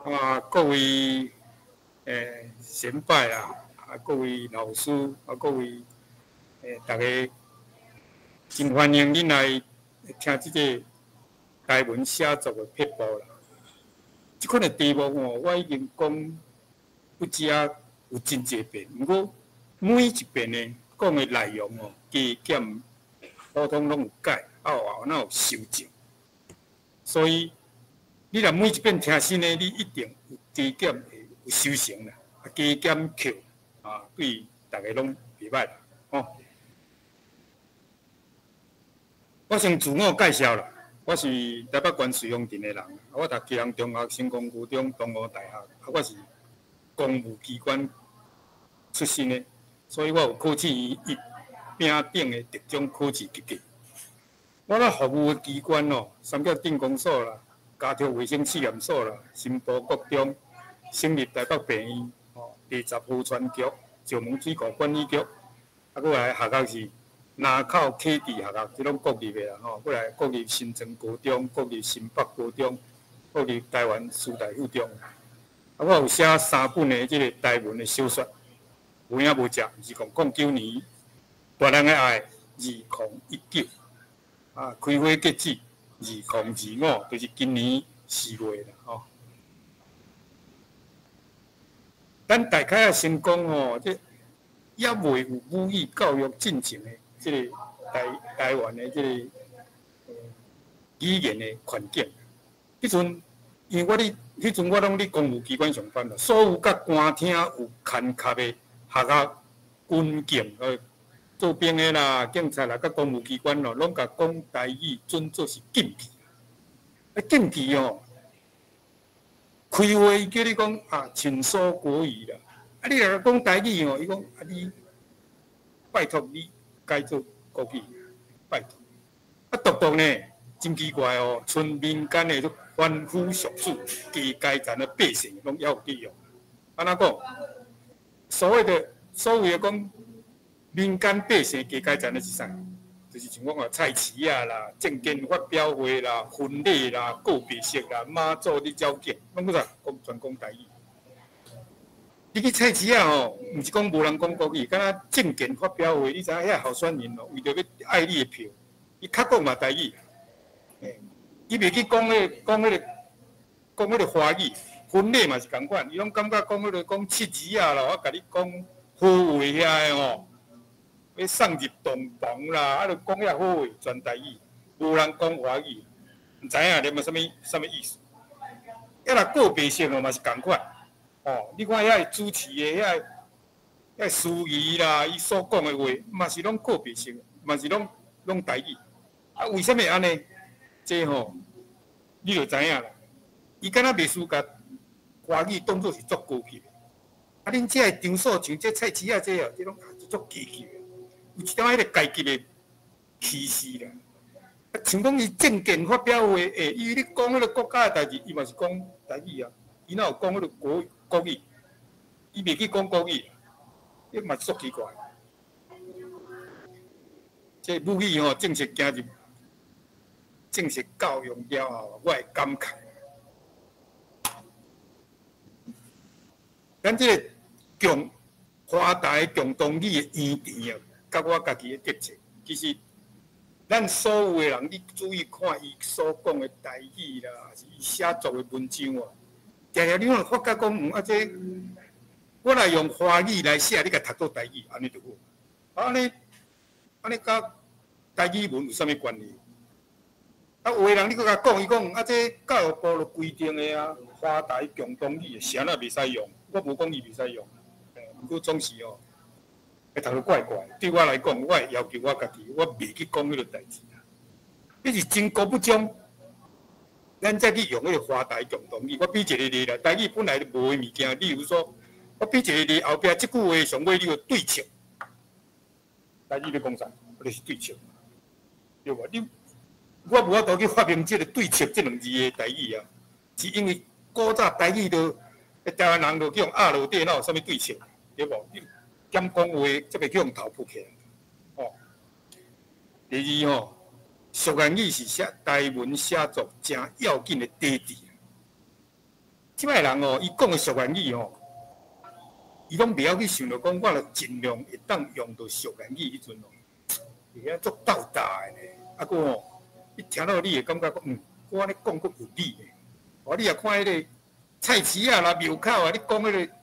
啊，各位先輩啊，各位老師啊，各位大家真歡迎恁來聽這个台文寫作的撇步啦。這款的題目吼，我已經講不止有真濟遍，毋過每一遍呢講的內容吼，加減普通攏有改，啊有哪有修正，所以你若每一遍聽新的，你一定有加減會有修成啦，啊加減扣啊，對逐家攏袂䆀啦，吼。我先自我介紹啦，我是台北縣瑞芳鎮的人，我讀基隆中學、成功高中、東吳大學，啊，我是公務機關出身的，所以我有考試乙丙等的特種考試及格。我咧服務的機關哦，三峽鎮公所啦、家庭衛生試驗所啦、新埔國中、省立台北病院、吼第十河川局、石門水庫管理局，啊，閣來學校是林口啟智學校，這攏國立的啦吼。閣來國立新莊高中、國立新北高中、國立台灣師大附中。啊，我有寫三本的這个台文的小說，有影無食，2009年《大人的愛》，2019啊，開花結籽，2025，就是今年4月啦吼。咱大概仔先講吼，這猶未有母語教育進程的這个台灣的這个語言的環境。彼陣，因為我佇彼陣我攏佇公務機關上班啦，所有佮官廳有牽涉的學校、軍警、做兵的啦、警察啦，佮公務機關咯，攏共講台語準做是禁忌。啊，禁忌哦，開會叫你講啊，請說國語啦。啊，你若講台語哦，伊講啊，你拜託你改做國語，拜託。啊，獨獨呢，真奇怪哦，賰民間的種凡夫俗子、低階層的百姓，攏猶有佇用。按怎講？所謂的講民間百姓低階層的是啥？就是像講啊，菜市仔啦、證件發表會啦、婚禮啦、告別式啦、媽祖佇醮敬，攏講啥？講全講台語。你去菜市仔吼，毋是講無人講國語，敢若證件發表會，你知影遐候選人哦，為著欲愛你的票，伊較講嘛台語。伊袂去講彼个、講彼个、講彼个華語，婚禮嘛是仝款，伊攏感覺講彼个講七字仔啦，我共你講好話遐的吼，欲送入洞房啦，啊，著講遐好話全台語，無人講華語，毋知影念啥物啥物意思。啊，若告別式哦嘛是仝款，哦，你看遐个主持的遐个、遐个司儀啦，伊所講的話嘛是攏告別式，嘛是攏攏台語。啊，為啥物按呢？這吼，你就知影啦。伊敢若袂輸共華語當作是足高級的。啊，恁這个場所像這菜市仔這哦，這攏足低級的，有一點仔彼个階級的歧視啦。啊，像講伊政見發表會，伊咧講彼个國家的代誌，伊嘛是講台語啊。伊哪有講彼个國國語？伊袂去講國語，這嘛足奇怪。這母語吼正式行入正式教育了後，我會感慨。咱這个共華台共同語的淵源啊，佮我家己的特色，其實咱所有的人，你注意看伊所講的台語啦，抑是伊寫作的文章哦，定定你會發覺講，啊這我若用華語來寫，你共讀做台語，按呢就好。啊，按呢，按呢佮台語文有啥物關係？啊，有的人你閣共講，伊講啊，這教育部就規定的啊，華台共同語，啥若袂使用？我無講伊袂使用，毋過總是哦，會讀得怪怪。對我來講，我會要求我家己，我袂去講彼个代誌啦。彼是真高不將，咱才去用彼个華台共同語。我比一个例啦，台語本來就無的物件，例如說，我比一个例，後壁這句話上尾你有對策，台語咧講啥？就是對策，對無？你我無法度去發明這个對策這兩字的台語啊，是因為古早台語都，台灣人就去予壓落底，哪有啥物對策？對無？你減講話，才袂去予頭撲起來。哦，第二吼，俗諺語是寫台文寫作誠要緊的底子。這擺人哦，伊講的俗言語哦，伊攏袂曉去想著講，我若盡量會當用著俗言語彼陣哦，會曉足鬥大的呢。啊，閣吼，你聽到你會感覺講，我按呢講閣有理呢。哦，你若看彼个菜市仔啦、廟口啊，你講彼个，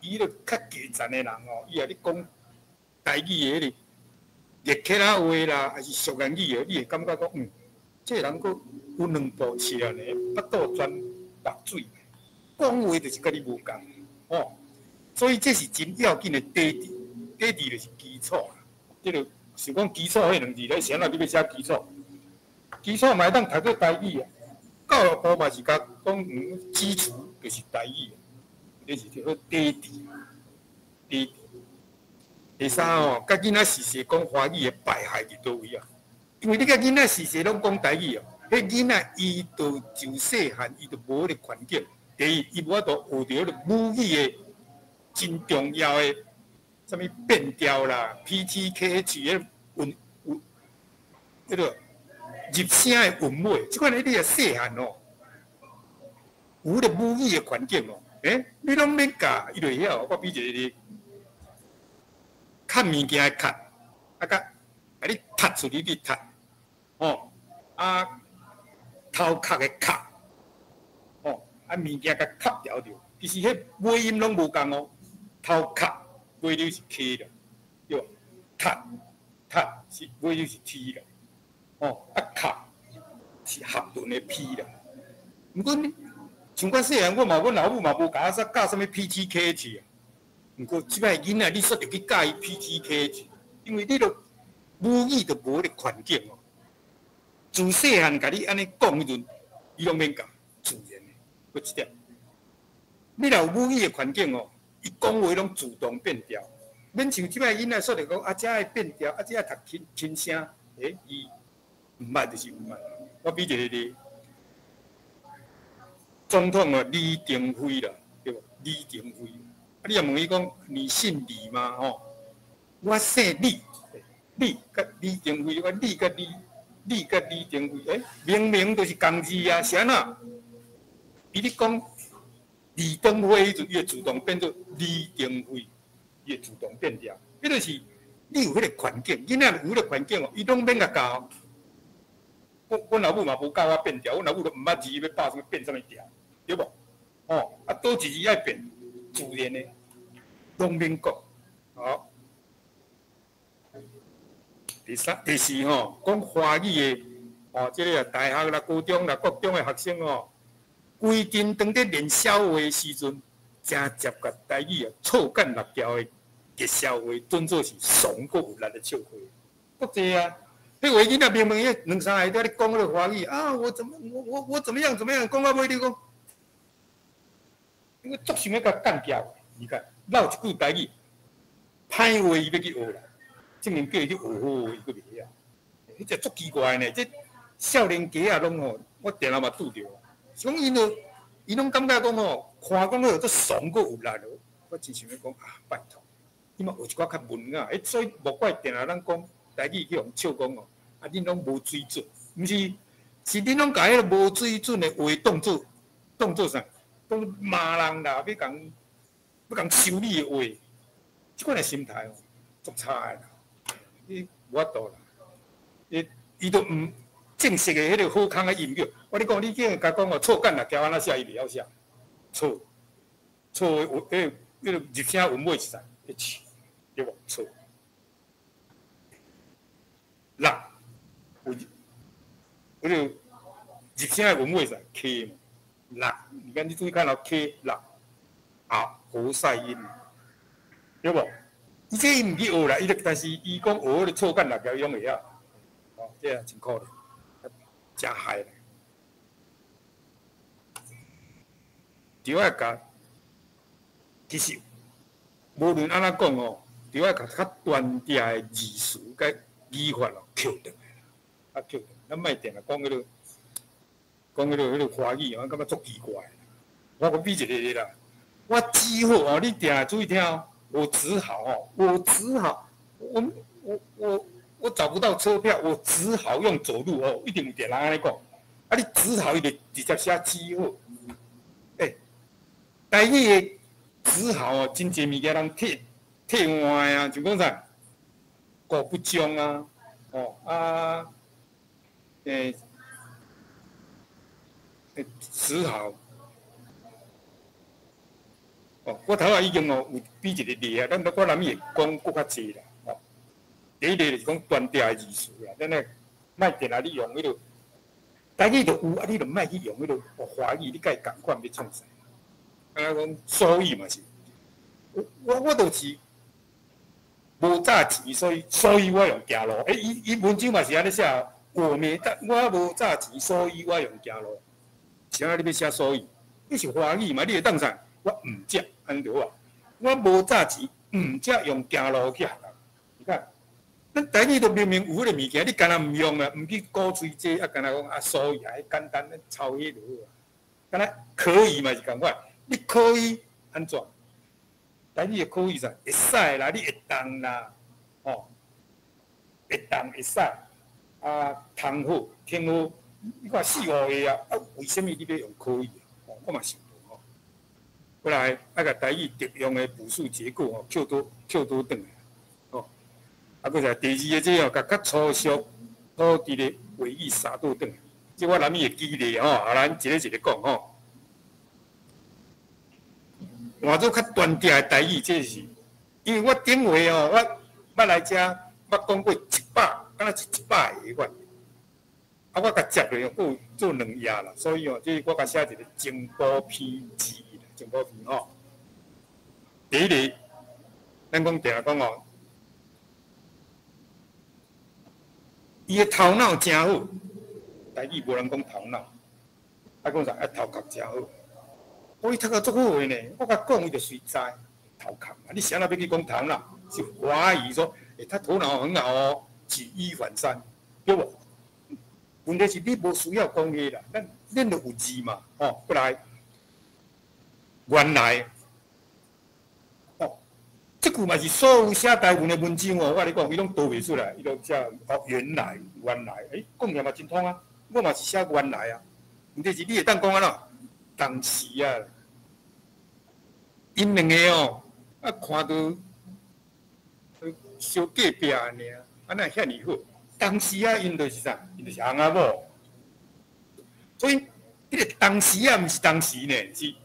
伊彼个較低層的人哦，伊若咧講台語的彼个熱客仔話啦，還是俗言語的，你會感覺講，這个人閣有兩步尺呢，腹肚全目水，講話就是佮你無仝，哦，所以這是真要緊的底底，底底就是基礎啦。這个想講基礎彼兩字咧，是按怎你欲寫基礎？基礎嘛會當讀做台語啊，教育部嘛是共講，基礎就是台語，這是叫做底底，底底。第三哦，佮囡仔時時講華語的敗害佇佗位啊？因為你佮囡仔時時攏講台語哦，彼囡仔伊就自細漢伊就無彼个環境。第一，伊無法度學著彼个母語的真重要的，啥物變調啦、P、T、K、H 彼韻韻，彼个入聲的韻尾，這款的你若細漢哦，有彼个母語的環境哦，你攏免教，伊就會曉。我比一個例，崁物件的崁，啊，佮共你踢出去去踢，哦，啊，頭殼的殼，哦，啊，物件共吸掉著，其實彼尾音攏無仝哦，頭殼尾音是 K 啦，對無？踢踢是尾音是 T 啦，哦，啊，殼是合頓的 P 啦。毋過你像我細漢，我嘛阮老母嘛無共我教啥物 P、T、K、H 啊。毋過這擺囡仔，你煞著去教伊 P、T、K、H，因為你著母語就無彼个環境哦。自細漢共你按呢講彼陣，伊攏免教，自然的。閣一點，你若有母語的環境哦，伊講話攏自動變調，免像這擺囡仔煞著講啊，這愛變調，啊，這愛讀輕輕聲，伊毋捌就是毋捌。我比一个例，總統啊，李登輝啦，對無？李登輝，啊，你若問伊講，你姓李嗎？吼，我姓李，李佮李登輝，我李佮李，李佮李登輝，明明就是仝字啊，是按怎？伊咧講李登輝彼陣，伊會自動變做李登輝，伊會自動變調。彼就是你有彼個環境，囡仔有彼個環境哦，伊攏免共教。阮老母嘛無教我變調，阮老母都毋捌字，欲拍啥物變啥物調，對無？哦，啊，佗一字愛變，自然的，攏免講。好，第三、第四吼，講華語的，哦，這个大學啦、高中啦、國中的學生吼，規陣當咧練痟話的時陣，誠捷共台語啊，錯干搦調的熱痟話，當做是慫閣有力的笑話。足濟啊！彼話囡仔明明彼兩三个佇咧講彼个華語啊，我怎麼我怎麼樣怎麼樣，講到尾你講，因為足想欲共幹譙，你看落一句台語，歹話伊欲去學啦，證明叫伊去學好話，伊閣袂曉。彼只足奇怪呢，這少年家仔攏吼，我定定嘛拄著，是講𪜶都，𪜶攏感覺講吼，看講彼個足慫閣有力咯。我真想欲講啊，拜託，你嘛學一寡較文雅，所以莫怪定定咱講台語去予人笑講哦，啊，恁攏無水準，毋是，是恁攏共彼个無水準的話當做啥？當罵人啦，欲共修理的話，這款的心態哦，足差的啦，你無法度啦，伊都毋正式的彼个好康的音樂，我咧講，你叫伊共講哦，錯干搦調按怎寫，伊袂曉寫，錯錯的話，彼个入聲韻尾是啥？H，對無？錯。六有彼个入聲的韻尾是 K 嘛？六，你看你注意看哦，K 六啊，喉塞音，對無？伊這伊毋去學啦，伊就但是伊講學彼个錯干搦調，伊攏會曉。哦，這也真可憐，誠害。就愛共，其實無論按怎講哦，就愛共較單調的字詞佮語法哦，扣轉來，啊扣轉，咱莫定定講彼个，講彼个華語，我感覺足奇怪。我閣比一個例啦，我只好哦，你定定注意聽哦，我只好哦，我只好，我找不到車票，我只好用走路哦，一定有人按呢講。啊，你只好伊就直接寫只好。台語的只好哦，真濟物件通替替換啊，就講啥，果不將啊，哦啊，只好，哦，我頭仔已經哦有比一個例啊，咱我難免會講閣較濟啦，哦。第一個就是講單調的意思啦，咱咧莫定來你用彼個，台語就有啊，你就莫去用彼個哦華語，你共伊仝款欲創啥？啊，講所以嘛是，我就是無詐錢，所以我用行路。欸，伊伊文章嘛是按呢寫，我沒我無詐錢，所以我用行路。啥你欲寫所以？你是華語嘛？你會當啥？我毋才，按呢就好啊。我無詐錢，毋才用行路去學校。你看，咱台語都明明有彼个物件，你干焦毋用啊？毋去鼓吹這個，啊，干焦講啊，所以啊，簡單，抄彼就好啊。敢若可以嘛是仝款，你可以按怎？台語的可以啥？會使啦，你會當啦，吼，會當會使，啊，通好，挺好。你看四五个啊，啊，為啥物你欲用可以？吼，我嘛想無吼。過來，啊，共台語特用的補數結構吼，扣倒扣倒轉來，吼。啊，閣來第二個這個，共較粗俗土地的話語殺倒轉來。這我難免會舉例吼，啊，咱一個一個講吼。換做較單調的台語，這是因為我頂回哦，我捌來遮捌講過一百，敢若是一百个款。啊，我共接落閣有做兩頁啦，所以哦，這我共寫一個增補篇之一啦，增補篇吼。第一個，咱講定講哦，伊的頭腦誠好，台語無人講頭腦，啊講啥？啊頭殼誠好。哦，伊讀甲足好的呢，我共講伊就隨知頭殼嘛。你啥人欲去講頭腦？是懷疑說，欸，他頭腦很好哦，舉一反三，對無？問題是你無需要講彼個啦，咱咱就有字嘛，吼，過來，原來，哦，這句嘛是所有寫台文的文章哦，我共你講，伊攏倒袂出來，伊攏寫哦，原來，原來，欸，講起來嘛真通啊，我嘛是寫原來啊，問題是你會當講按怎？當時啊，𪜶兩個哦，啊看著相隔壁爾，啊哪會遐爾好？當時啊，𪜶就是啥？𪜶就是翁仔某。所以，彼個當時啊，毋是當時呢，是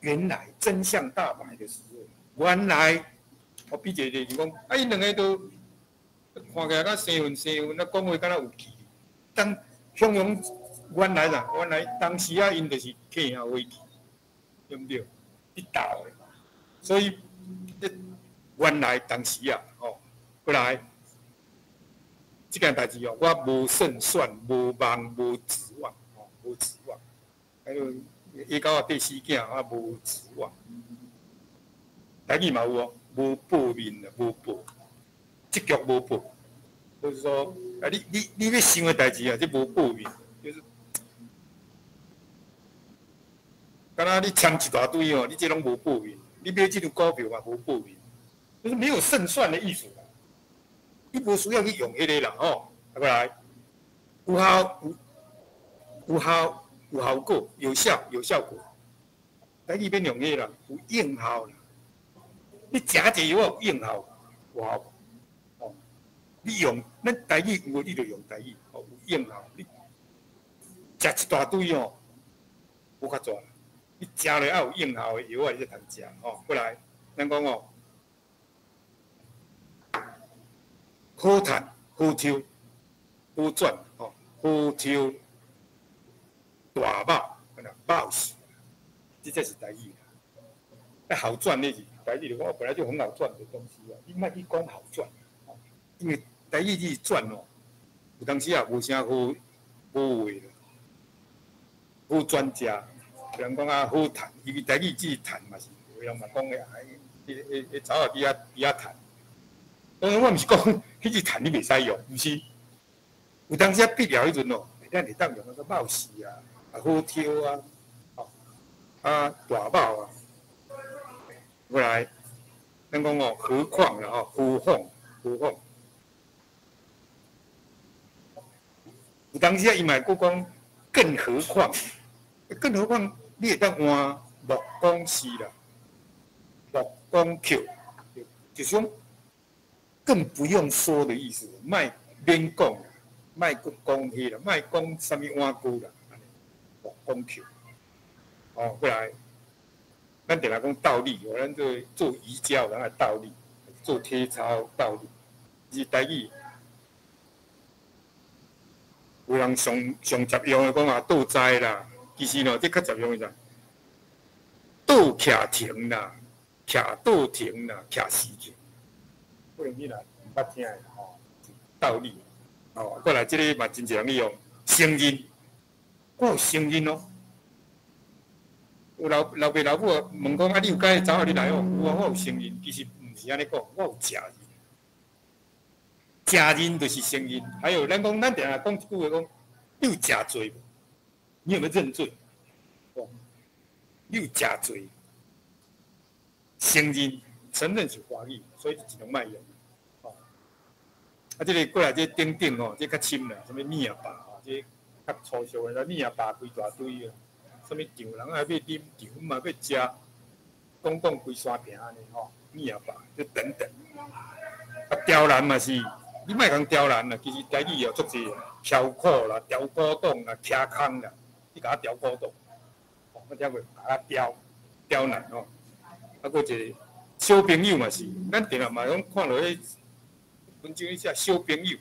原來真相大白的時候。原來，我比一個例子講，啊，𪜶兩個都看起來較生分生分，啊，講話敢若有距離。當形容原來啦，原來當時啊，𪜶就是客兄伙計，對毋對？一鬥的，所以，原來當時啊，吼，過來。這件代誌哦，我無勝算，無望，無指望，吼，無指望。還有野狗仔缀死囝，啊，無指望。台語嘛有哦，無報面啊，無報，這局無報，就是說，啊，你你你欲想的代誌啊，這無報面，就是，敢若你簽一大堆哦，你這攏無報面，你買這張股票嘛無報面，就是沒有勝算的意思。你無需要去用彼個啦，吼，過來，有效有有效有效果，有效有效果。台語免用彼個啦，有應效啦。你食一個藥有應效，有效果。哦，你用咱台語有，你就用台語，哦，有應效。你食一大堆哦，無較濟。你食落愛有應效的藥仔，你才通食吼。過來，咱講哦。好趁好抽，好轉吼，好抽大肉，肉死，這才是台語。啊，好轉那是台語，就講本來就很好賺的東西啊，你莫去講好賺，因為台語字轉哦，有當時也無啥好好話啦，好轉食，有人講啊好趁，因為台語字趁嘛是，有人嘛講的啊，彼彼彼草仔比較比較趁。當然我毋是講彼支趁你袂使用，毋是。有當時啊必要彼陣哦，咱會當用個貌似啊，啊好抽啊，吼，啊大肉啊。過來，咱講哦，何況啦吼，何況何況。有當時啊，伊嘛會閣講，更何況，更何況你會當換莫講是啦，莫講抾，就是講更不用說的意思，莫免講，莫閣講彼啦，莫講啥物碗糕啦，莫講抾。哦，過來，咱定定講倒立，咱做做瑜伽有人愛倒立，做體操倒立，是台語。有人上上常用的講啊，倒栽啦，其實喏，這較常用的啥？倒徛停啦，徛倒停啦，徛死停。可能你若毋捌聽的吼，倒立。哦，過來這个嘛真濟人去用，承認，我有承認哦。有老老爸老母問講啊，你有佮意查某你來哦？有啊，我有承認，其實毋是按呢講，我有承認。承認就是承認，還有咱講，咱定定講一句話講，你有食罪無？你有沒有認罪？哦，你有食罪？承認，承認是華語，所以盡量莫用。哦，啊，這个過來這個頂頂吼，這較深啦，啥物物仔吧吼，這較粗俗的啦，物仔吧規大堆啊，啥物丈人愛欲啉茶嘛，欲食，講講規山坪按呢吼，物仔吧，這等等。啊，刁難嘛是。你莫共刁難啦，其實台語也足濟，挑苦啦、刁古董啦、徛空啦，你共我刁古董，哦，我聽過，共我刁刁難吼。啊，閣一个小朋友嘛是，咱定定嘛攏看著彼文章寫小朋友，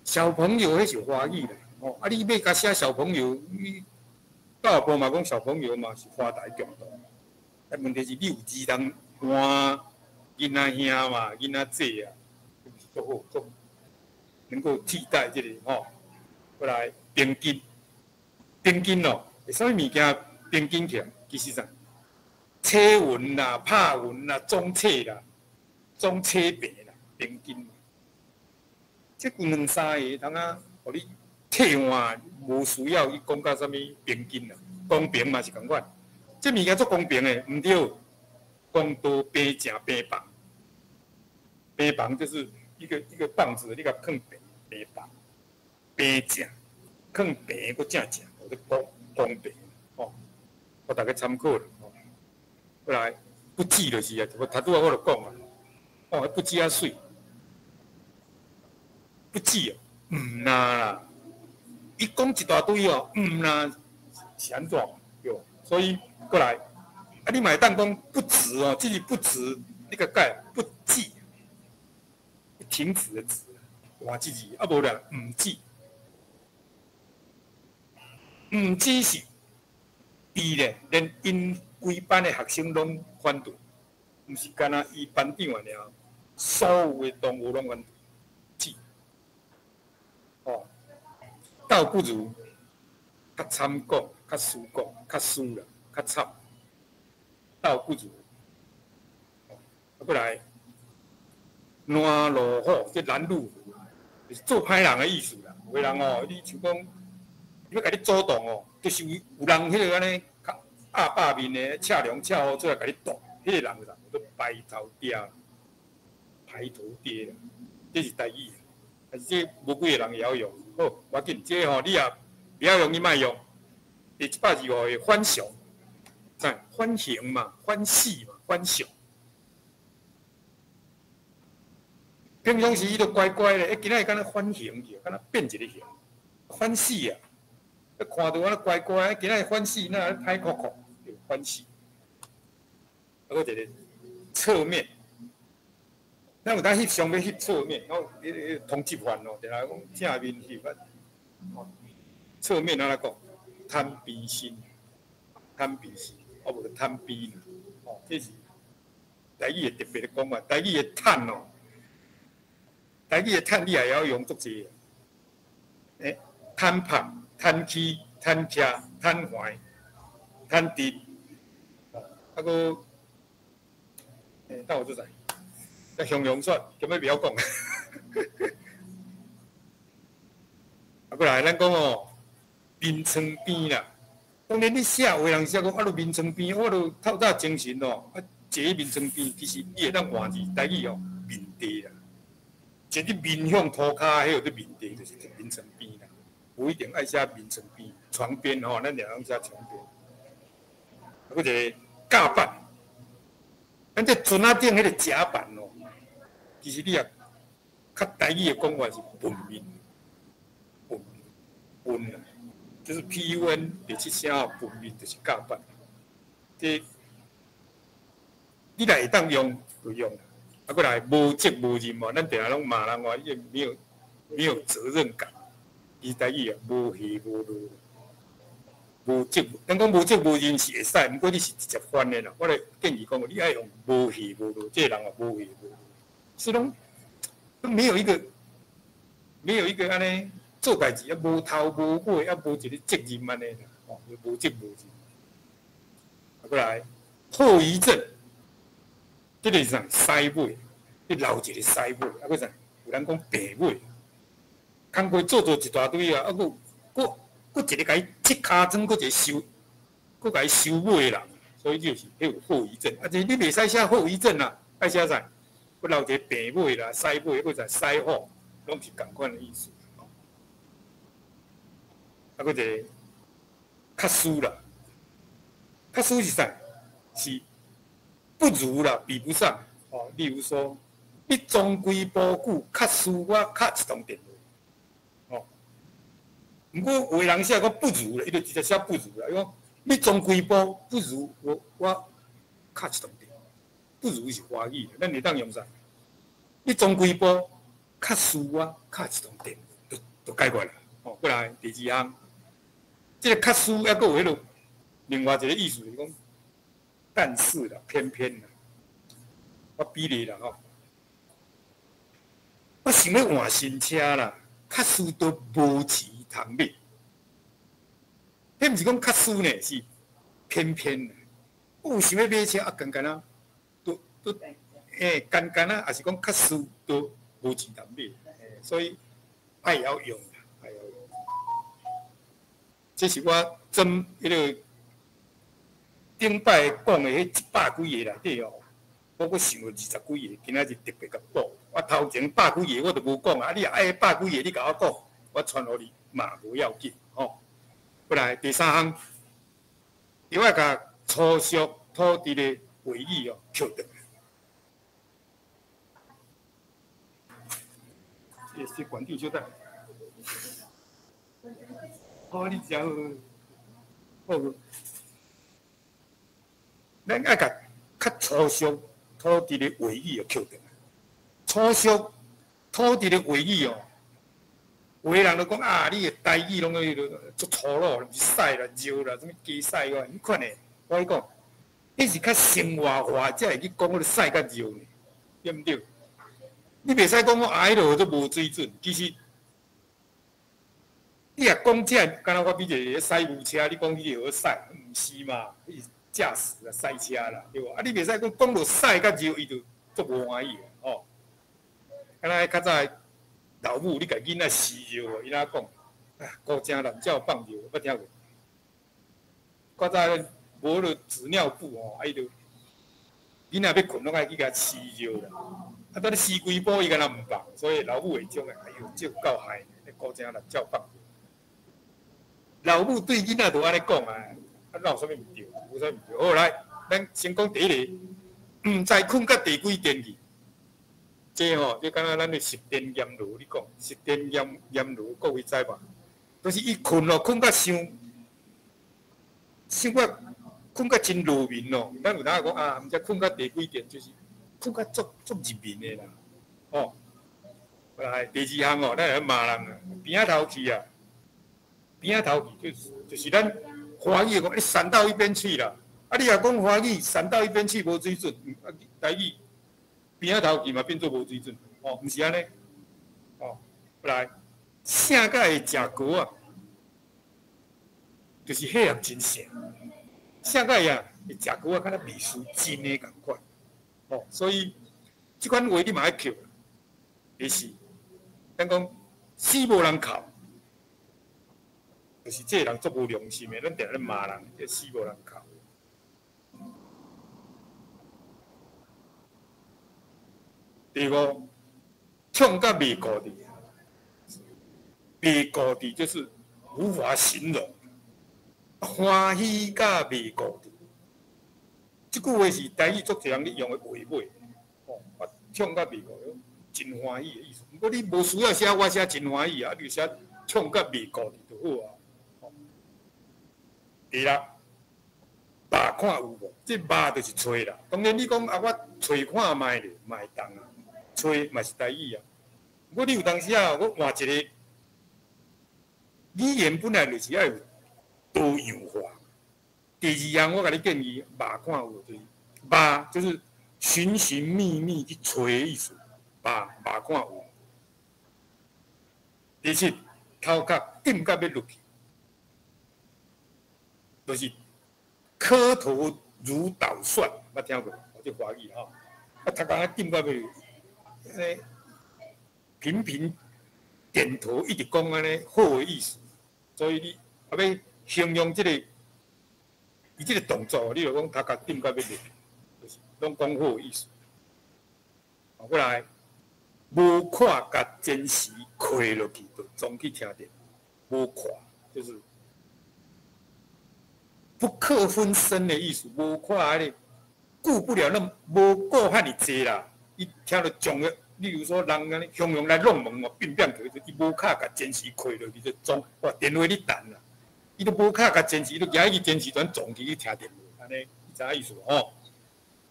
小朋友彼是華語啦，吼，啊，你欲共寫小朋友，你教育部嘛講小朋友嘛是華台共同，啊，問題是你有兒童換囡仔兄嘛、囡仔姊啊，是足好足。能夠替代這个吼，過來平均，平均哦，啥物物件平均起來？其實啥？車雲啦、拍雲啦、總車啦、總車平啦，平均。這有兩三个通啊，予你替換，無需要去講到啥物平均啦，公平嘛是仝款。這物件足公平的，毋對。公道平正平棒，平棒就是一個一個棒子，你共囥平平棒，平正，囥平閣正正，叫做公公平，吼，予大家參考啦，吼。過來不濟就是啊，我頭拄仔我就講啊，哦，不濟啊媠，不濟哦，毋若啦，伊講一大堆哦，毋若是按怎對？所以過來，啊，你嘛會當講不止哦，這是不止，你共改不濟，停止的止，換這字，啊無啦，毋止，毋止是伊咧，連𪜶規班的學生攏反對，毋是干焦伊班長爾，所有的同學攏反對，止，哦，倒不如較慘講，較輸講，較輸啦，較慘，倒不如，啊，過來，攔路虎，這攔路虎，就是做歹人的意思啦。有的人哦，你像講，欲共你阻擋哦，就是有有人彼个按呢較鴨霸面的，赤龍赤虎出來共你擋，彼个人就叫做白頭爹，排頭爹啦，這是台語。但是這無幾个人會曉用。好，無要緊，這个吼你也袂曉用，你莫用。第125个反常，在反形嘛，反死嘛，反常。平常時伊就乖乖咧，欸，今仔日敢若反形去，敢若變一个形，反死啊！看著我乖乖，今仔日反死，哪會歹哭哭？對，反死。啊，閣一个側面，咱有當翕相欲翕側面，哦，彼个通緝犯哦，定定講正面翕啊。側面按怎講？貪邊心，貪邊心，啊無就貪邊啦。哦，這是台語的特別的講法。台語的嘆哦，台語的嘆你也會曉用足濟。欸，坦白、坦氣、坦徛、坦懷、坦直，啊閣，欸，等我做啥？這形容說，根本袂曉講。啊，過來，咱講哦，眠床邊啦。當然你寫有的人寫講，啊，著眠床邊，我著透早精神哦，啊，坐佇眠床邊，其實你會當換字台語哦，面地啦，坐佇面向塗跤，彼個叫面地，就是眠床邊啦。無一定愛寫眠床邊，床邊吼，咱兩樣寫床邊。啊，閣一個甲板，咱這船仔頂彼个甲板哦，其實你也較台語的講法是糞面，糞糞啊，就是 PUN 第七聲哦，糞面就是甲板。這你若會當用就用，啊，閣來無責無任哦，咱定定攏罵人話伊沒有責任感，伊台語啊，無下無落。無責，咱講無責無任是會使，毋過你是直接翻的啦。我來建議講，你愛用無下無落，這個人啊無下無落，是攏都沒有一個按呢做代誌啊，無頭無尾啊，無一个責任按呢啦，吼，無責無任。啊，閣來後遺症，這個是啥？屎尾，你留一個屎尾，啊，閣啥？有人講病尾，工課做做一大堆啊，啊，閣閣。閣一个共伊切尻川，閣一個收，閣共伊收尾的人，所以就是彼有後遺症。啊，這你袂使寫後遺症啦，愛寫啥？閣留一個病尾啦、屎尾，閣者屎虎，攏是仝款的意思。啊，閣一個較輸啦，較輸是啥？是不如啦，比不上。哦，例如說，你撞規晡久，較輸我敲一通電話。毋過有的人寫講不如咧，伊就直接寫不如啦。伊講你撞規晡不如我，我敲一通電，不如是華語，咱會當用啥？你撞規晡較輸我敲一通電，就解決啦。哦，過來第二項，這個較輸猶閣有彼个另外一個意思是講，但是啦，偏偏啦，我比例啦吼，我想欲換新車啦，較輸都無錢通買。彼毋是講較輸呢，是偏偏啦。我有想欲買車啊，干干啊，都都干干啊，抑是講較輸都無錢通買，所以愛曉用啦，愛曉用。這是我針彼个頂擺講的彼一百幾个內底哦，我閣想著二十幾个，今仔日特別共補。我頭前百幾个我都無講啊，你若愛彼百幾个，你共我講，我傳予你嘛無要緊吼。過來第三項，著愛共粗俗土直的話語哦，抾轉來。這是館長小等。好，你食好。好。咱愛共較粗俗土直的話語哦，抾轉來。粗俗土直的話語哦，有的人就講啊，你的台語攏彼个足粗魯，毋是屎啦、尿啦，啥物雞屎哦，彼款的。我共你講，彼是較生活化，才會去講彼个屎佮尿呢，對毋對？你袂使講講啊，彼个都無水準。其實，你若講這，敢若我比一个賽牛車，你講彼个號屎，毋是嘛？彼是駕駛啊，賽車啦，對無？啊，你袂使講講著屎佮尿，伊就足無歡喜的吼。敢若較早老母，你共囡仔飼尿，伊哪講？啊，孤精濫鳥放尿，捌聽過？較早無彼个紙尿布吼，啊伊就囡仔欲睏，攏愛去共飼尿啦。啊，當你飼規晡，伊敢若毋放，所以老母會種的，哎喲，這有夠害，孤精濫鳥放尿。老母對囡仔就按呢講啊，啊，哪有啥物毋對？無啥物毋對。好，來，咱先講第一个，毋知睏到第幾電去。這吼，就敢若咱的十殿閻羅，你講十殿閻閻羅，各位知無？就是伊睏哦，睏甲傷，傷甲睏甲真落眠哦。咱有當講啊，毋知睏到第幾電，就是睏甲足足入眠的啦。吼，來第二項哦，咱來罵人啊，邊仔頭去啊，邊仔頭去就是咱華語講，你閃到一邊去啦。啊，你若講華語，閃到一邊去無水準，啊，台語邊仔頭去嘛變做無水準，哦，毋是按呢，哦，來，聖甲會食糕啊，就是彼人真聖，聖甲會啊會食糕啊，敢若袂輸真的仝款，哦，所以這款話你嘛愛抾，第四，咱講死無人哭，就是這個人足無良心的，咱定咧罵人，這死無人哭。第五，創甲袂顧佇，袂顧佇就是無法形容，歡喜甲袂顧佇，這句話是台語足濟人咧用的話尾，吼，我暢甲袂顧，真歡喜的意思。毋過你無需要寫我寫真歡喜啊，你寫暢甲袂顧就好啊。第六，肉看有無？這肉就是揣啦。當然你講啊，我揣看覓咧，嘛會當啊，揣嘛是台語啊。毋過你有當時啊，我換一個語言本來就是愛有多樣化。第二樣，我共你建議，肉看有無，就是肉就是尋尋覓覓去揣的意思，肉肉看有。第七，頭殼點甲欲落去，就是磕頭如搗蒜，捌聽過？這華語吼，啊，頭殼點甲欲，按呢頻頻點頭，一直講按呢好的意思，所以你啊欲形容這個。伊這個動作，你就講頭殼點甲欲落去，就是攏講好的意思。過來，無看共前詞開落去，就總去聽著。無看就是不可分身的意思，無看彼個顧不了那麼無顧遐爾濟啦。伊聽著撞的，例如說人按呢雄雄來弄門哦，變變去，伊無卡共前詞開落去就撞，哇，電話咧等啦。伊都無卡共前詞，伊就舉起前詞全撞去去聽電話，按呢，你知影意思無吼？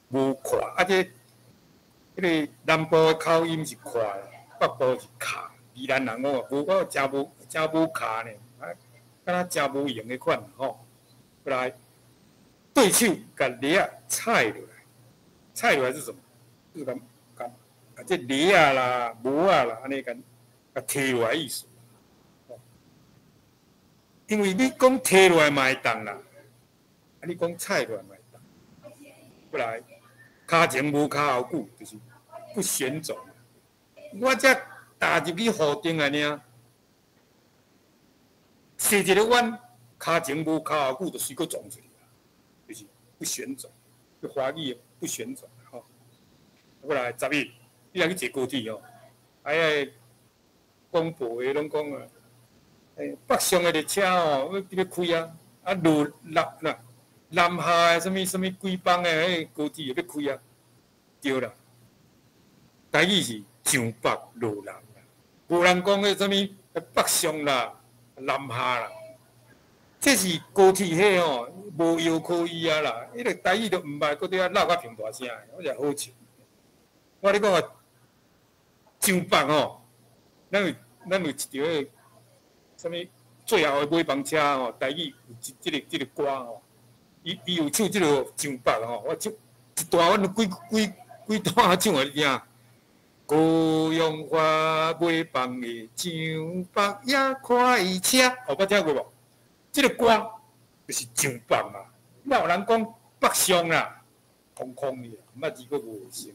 無看，啊這，彼個南部的口音是看，北部是卡。宜蘭人講無我誠無誠無卡呢，啊，敢若誠無閒的款吼。過來，對手共犁仔踩落來，踩落來是什麼？就是共共啊，這犁仔啦、帽仔啦，按呢共共提落來意思。因為你講提落來嘛會當啦，啊，你講踩落來嘛會當。過來，跤前無跤後久，就是不旋轉。我才踏入去雨頂來爾，踅一個彎，跤前無跤後久，就隨閣撞出去，就是不旋轉。華語的不旋轉吼。過來11，你若去坐高鐵吼，啊，彼個廣播的攏講啊。北上的列車吼，欲欲開啊！啊，落南啦，南下的啥物啥物幾班的彼個高鐵欲開啊！對啦，台語是上北落南啦，無人講彼啥物北上啦、南下啦。這是高鐵彼吼無藥可醫啊啦！彼個台語都毋捌，閣佇遐鬧甲澎大聲的，我誠好笑。我咧講啊，上北吼，咱有一條彼個。啥物最後的尾班車吼，台語有這這個這個歌吼，伊伊有唱這個上北吼，我唱一段，阮幾幾幾段唱予你聽。高雄發尾班的上北也快車，有捌聽過無？這個歌就是上北嘛。哪有人講北上啦？空空的，毋捌字閣無衛生。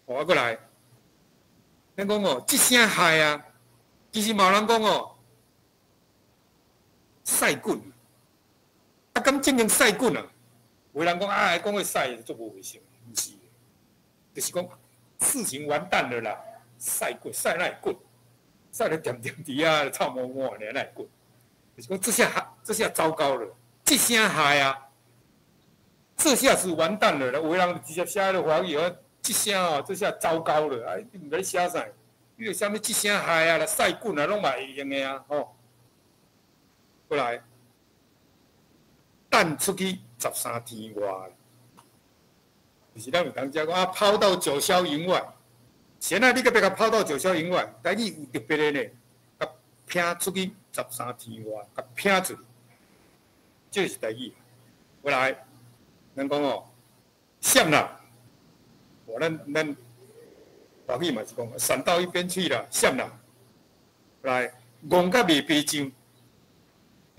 我閣來，咱講哦，這聲害啊！其實嘛有人講哦，屎滾，啊，敢正經屎滾啊？有人講啊，講彼屎足無衛生，毋是，就是講事情完蛋了啦，屎滾，屎哪會滾？屎咧恬恬佇遐臭毛毛爾，哪會滾？就是講這下這下糟糕了，這聲害啊，這下子完蛋了啦！有的人直接寫彼个華語，啊，這聲哦，這下糟糕了，啊，你毋知咧寫啥？你著啥物這聲害啊啦，屎滾啊，攏嘛會用的啊，吼。過來，彈出去13天外，就是咱有當時講啊，拋到九霄雲外。現在你閣欲共拋到九霄雲外，台語有特別的呢，共拚出去十三天外，共拚出去，這是台語。過來，咱講哦，閃啦，哦，咱咱。華語嘛是講，閃到一邊去啦，閃啦，來，戇甲袂白上，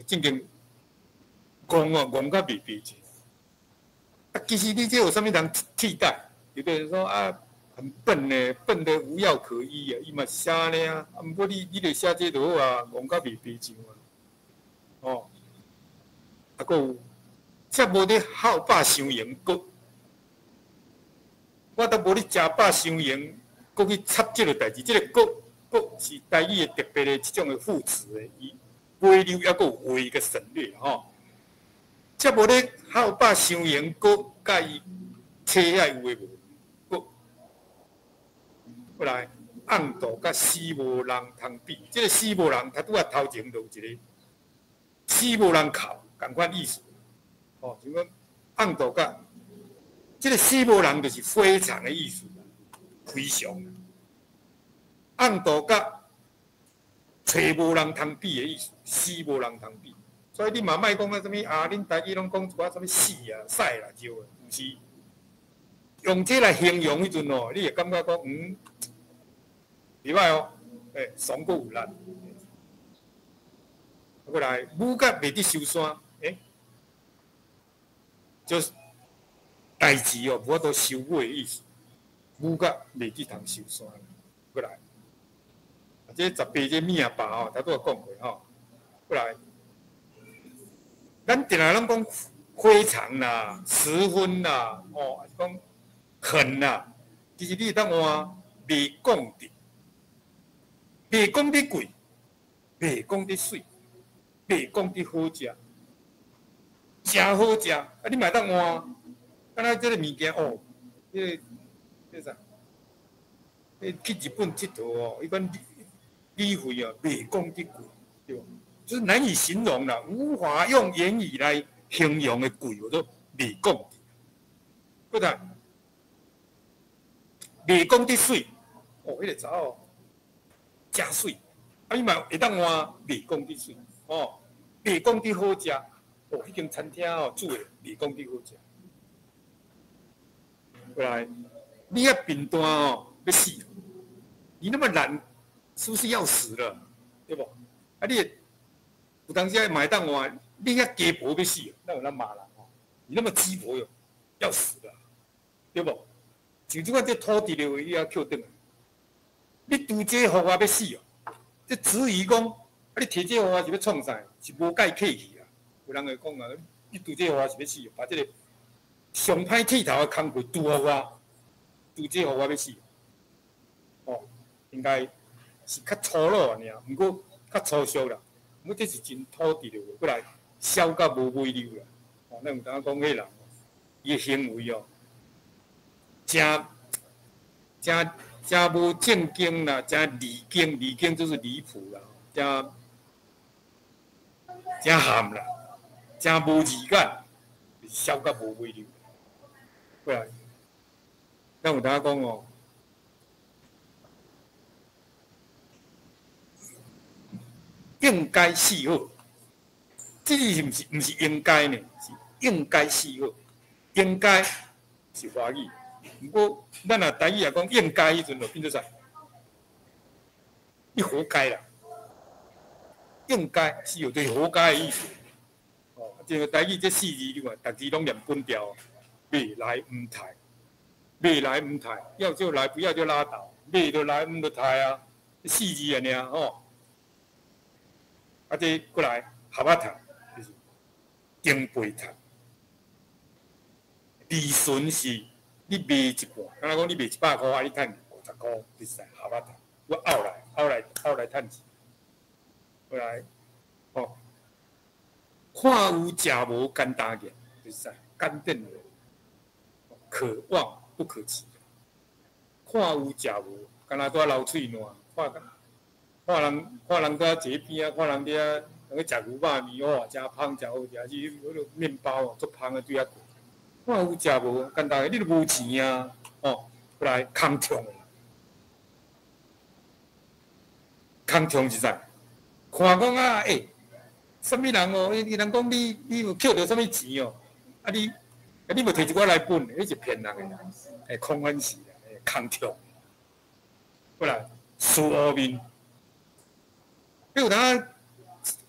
正經戇哦，戇甲袂白上。啊，其實你這有啥物人替代？有的人說啊，很笨呢，笨得無藥可醫啊，伊嘛是寫按呢啊。啊，毋過你你著寫這就好啊，戇甲袂白上啊。哦，啊，閣有，才無咧耗飽傷閒，閣我都無咧食飽傷閒。閣去插這個代誌，這個閣閣是台語的特別的這種的副詞的，伊尾溜猶閣有話共省略吼。才無咧哭飽傷閒，閣佮伊扯遐有的無的，閣過來甕肚佮死無人通比，這個死無人，他拄仔頭前就有一個死無人哭，仝款意思。哦，像講甕肚佮這個死無人就是非常的意思，非常。甕肚佮揣無人通比的意思，死無人通比。所以你嘛莫講啊，啥物啊？恁台語攏講一寡啥物死啊、屎啦、尿啊，毋是用這來形容彼陣哦，你會感覺講袂歹哦，爽閣有力。過來，母甲袂得收山，就是代誌哦，無法度收尾的意思。母甲袂得通收山，過來。啊，這十八這命爸吼，頭拄仔講過吼，過來。咱定定攏講非常啦、十分啦，哦，還是講很啦。其實你會當換袂講得，袂講得貴，袂講得媠，袂講得好食，誠好食。啊，你嘛會當換，敢若這个物件哦，這个這啥？去日本𨑨迌哦，彼款旅費啊，袂講得貴，對無？就是難以形容啦，無法用言語來形容的貴，我都袂講得。閣來，袂講得媠，哦，彼个查某誠媠，啊，你嘛會當換袂講得媠，哦，袂講得好食，哦，彼間餐廳哦煮的袂講得好食。過來，你遐貧惰哦，欲死，你那麼懶，是不是要死了？對無？啊，你有當時嘛會當換，你遐雞婆欲死，哪有咱罵人吼？你那麼雞婆喲，要死了，對無？像這款這土地的話，你猶抾轉來，你拄這予我欲死哦！這質疑講，啊，你提這予我是欲創啥？是無介客氣啊！有人會講啊，你拄這予我是欲死哦，把這个上歹剃頭的工課拄予我，拄這予我欲死。哦，應該是較粗魯爾，毋過較粗俗啦。毋過這是真土直的話，過來痟甲無尾溜啦。哦，咱有當講彼个人，伊的行為哦，誠誠誠無正經啦，誠離經，離經就是離譜啦，誠誠譀啦，誠無字眼，痟甲無尾溜。過來，咱有當講哦。應該死好，這個是毋是毋是應該呢？是應該死好，應該是華語。毋過咱若台語若講應該彼陣就變做啥？你活該啦！應該是有就是活該的意思。哦，這個台語這四字你看，逐字攏念本調，欲來毋刣，欲來毋刣，要就來，不要就拉倒，欲就來，毋就刣啊，四字爾爾吼。啊，這過來合仔趁，就是長輩趁。利潤是你賣一半，敢若講你賣100箍，啊，你趁50箍，就是合仔趁。我後來、後來、後來趁錢。過來，吼，看有食無簡單嘅，就是啥簡單的，可望不可及。看有食無，敢若拄流喙瀾，看。看人看人佇遐坐邊仔，看人佇遐人咧食牛肉麵，哇，誠芳，誠好食，是彼个麵包哦，足芳的對遐過。看有食無？簡單，你都無錢啊，吼，過來空唱。空唱是啥？看講啊，欸，啥物人哦？伊人講你，你有抾著啥物錢哦？啊你，啊你無提一寡來分，彼是騙人的啦，欸，空歡喜啦，欸，空唱。過來，輸烏面。你有當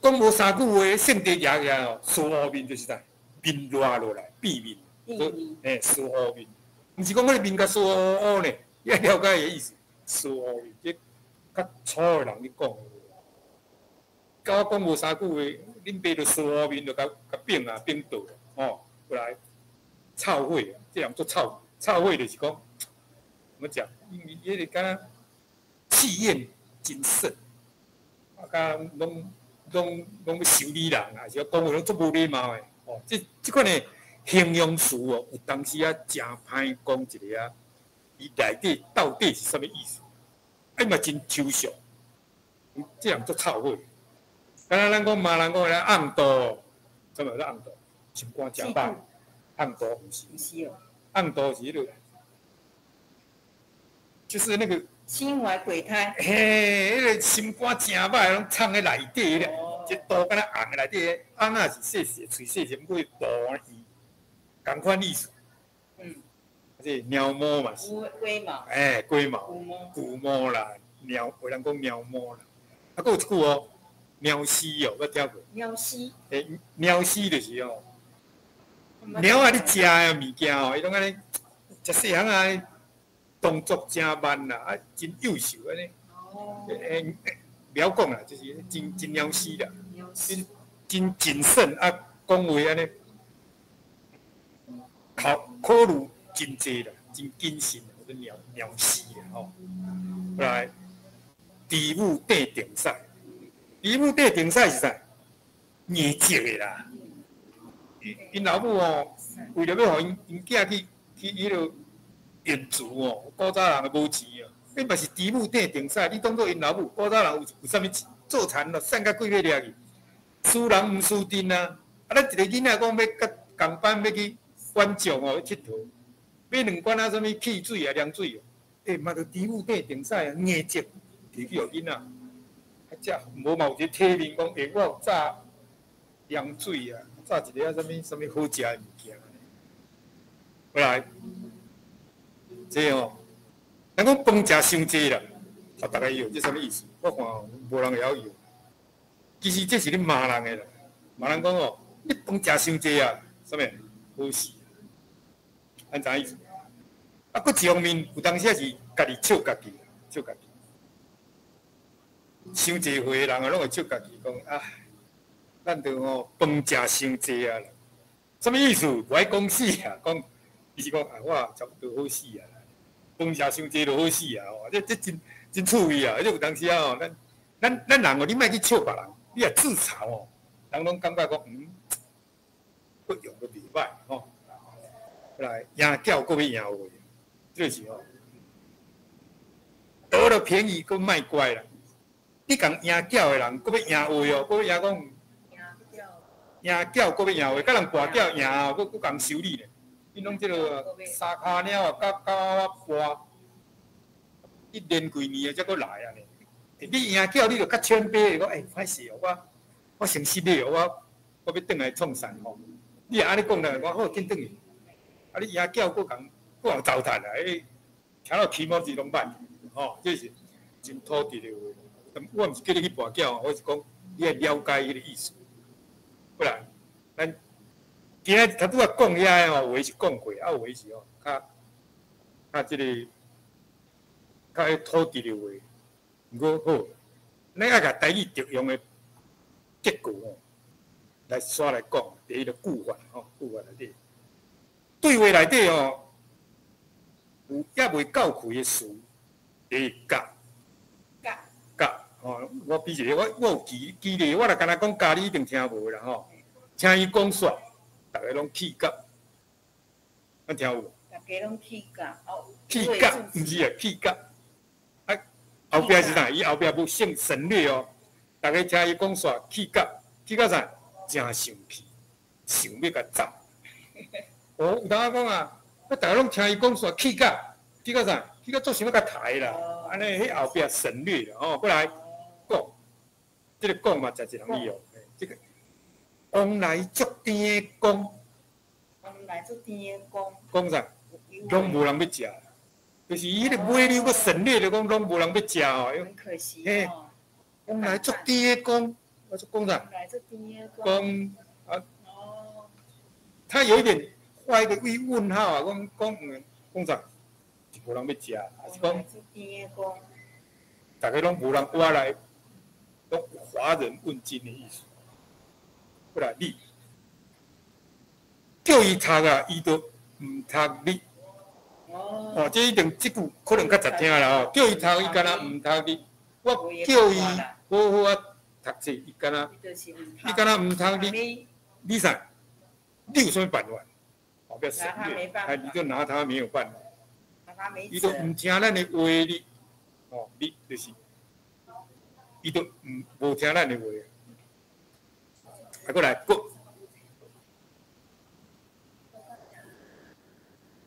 講無三句話，性地舉起來哦，輸烏面就是啥？面熱落來，變面，欸，輸烏面，毋是講彼个面共輸烏烏呢？你愛了解伊个意思，輸烏面，這較粗的人咧講。甲我講無三句話，恁爸就輸烏面，就共共反啊，反倒，吼，過來臭火，這人足臭，臭火就是講，怎麼講？因為彼个敢若氣焰真盛。啊，敢攏攏攏欲修理人啊，是講話攏足無禮貌的，哦，這款的形容詞哦，有當時啊，誠歹講一个啊，伊內底到底是啥物意思？啊，嘛真抽象，這人足臭火。敢若咱講罵人講咧甕肚，啥物叫甕肚？心肝誠歹，甕肚毋是。毋是哦。甕肚是彼个，就是那個心懷鬼胎。嘿，彼個心肝誠歹，攏藏佇內底咧，這肚敢若紅的內底，甕仔是細細，喙細細，毋過肚圓，仝款意思。這貓毛嘛是。龜毛。欸，龜毛。龜毛。龜毛啦，貓，有人講貓毛啦。啊，閣有一句哦，貓屎哦，捌聽過？貓屎。欸，貓屎就是哦，貓仔咧食的物件哦，伊攏按呢，食細漢仔，動作誠慢啦，啊，真幼秀按呢。哦。欸，袂曉講啦，就是真真貓屎啦。貓屎。真謹慎啊，講話按呢，考慮真濟啦，真謹慎，叫做貓屎啦吼。來，豬母硩定屎，豬母硩定屎是啥？硬積的啦。𪜶老母哦，為著欲予𪜶囝去彼落用詞哦，古早人無錢哦，你嘛是豬母硩定屎，你當做𪜶老母，古早人有啥物錢？做田咯，散甲幾尾掠去，輸人毋輸陣啊！啊，咱一個囡仔講欲佮仝班欲去玩獎哦，去𨑨迌，買兩罐仔啥物汽水啊、涼水哦，欸，嘛著豬母硩定屎啊，硬積提去予囡仔，啊，食無嘛有一個體面講，欸，我有炸涼水啊，炸一个啊啥物啥物好食的物件。過來，這哦，人講飯食傷濟啦，啊，逐家用這啥物意思？我看無人會曉用。其實這是咧罵人的啦，罵人講哦，你飯食傷濟啊，啥物好死？按怎意思？啊，閣一方面有當時是家己笑家己，笑家己。傷濟歲的人啊，攏會笑家己講啊，咱著吼飯食傷濟啊，啥物意思？無愛講死啊，講伊是講啊，我差不多好死啊，飯食傷濟就好死啊，吼，這真真趣味啊！這有當時啊吼，咱人哦，你莫去笑別人，你若自嘲哦，人攏感覺講嗯，閣用閣袂歹吼。來贏轎閣欲贏話，這是吼得了便宜閣賣乖啦。你共贏轎的人，閣欲贏話哦，閣欲贏講贏轎閣欲贏話，佮人跋筊贏哦，閣閣共修理咧。𪜶攏這个三跤貓啊，佮我跋，一連幾年啊，才閣來啊呢。你贏轎，你就較謙卑，講欸，歹勢哦，我誠實咧，我欲轉來創善吼。你若按呢講咧，我好緊轉去。啊，你贏轎閣共閣共糟蹋啊！欸，聽到起毛子攏歹，吼，這是真土直的話。我毋是叫你去跋筊，我是講你愛了解彼個意思。不然，咱今仔頭拄仔講遐個吼，有的是講過，啊，有的是吼，較較這個較彼土直的話。毋過好，咱愛共台語著用的結構吼，來煞來講。第一個句法吼，句法內底，對話內底吼，有猶未夠開的詞，第一佮佮吼，我比一個，我有記記咧，我若敢若講佮，你一定聽無啦吼。聽伊講煞，逐家攏氣甲，咱聽有無？逐家攏氣甲，哦。氣甲，毋是啊，氣甲。啊，後壁是啥？伊後壁無省省略哦。逐家聽伊講煞，氣甲，氣甲啥？誠生氣，想欲共斬。哦，有當仔講啊，我逐家攏聽伊講煞，氣甲，氣甲啥？氣甲足想欲共刣啦。按呢，彼後壁省略啦，吼，過來講，這个講嘛，誠濟人利用。這个往來足甜的講，往來足甜的講，講啥？攏無人欲食，就是伊彼个尾溜閣省略著講，攏無人欲食哦。很可惜哦。往來足甜的講，我說講啥？往來足甜的講啊，他有一點畫一個問號啊，講講講啥？是無人欲食，還是講？逐家攏無人挖來，攏乏人問津的意思。過來，你叫伊讀啊，伊都毋讀你。哦，這一定這句可能較實聽啦吼。叫伊讀，伊敢若毋讀你。我叫伊好好啊讀冊，伊敢若，伊敢若毋讀你。你啥？你有啥物辦法？哦，不要省略，哎，你就拿他沒有辦法，伊都毋聽咱的話哩，哦，你就是，伊都毋無聽咱的話。啊，過來，閣，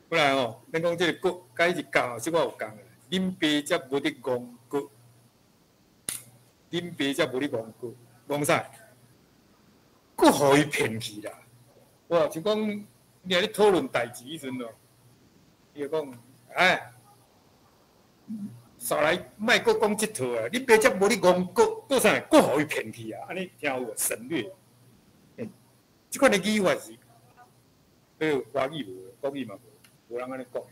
過來哦，咱講這個閣，佮伊是共，小可有仝的。恁爸才無咧戇閣，恁爸才無咧戇閣，戇啥？閣予伊騙去啦！哇，就講你若咧討論代誌彼陣咯，伊就講，哎，煞來莫閣講這套啊！恁爸才無咧戇閣，閣啥？閣予伊騙去啊！按呢聽有無？省略。欸，這款的語法是，彼個華語無，國語嘛無，無人按呢講。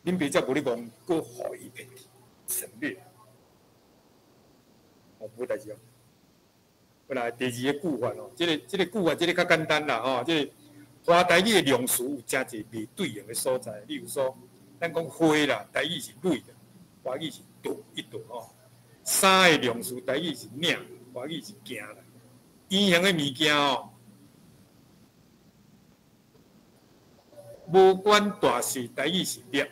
恁爸才無咧戇，閣予伊騙去，省略。哦，無代誌哦。過來第二个句法哦，這個句法這個較簡單啦吼，這個華台語的量詞有誠濟袂對應的所在，例如說，咱講花啦，台語是蕊啦，華語是朵一朵吼。衫的量詞台語是領，華語是件啦。圓形的物件哦，無管大細，台語是粒。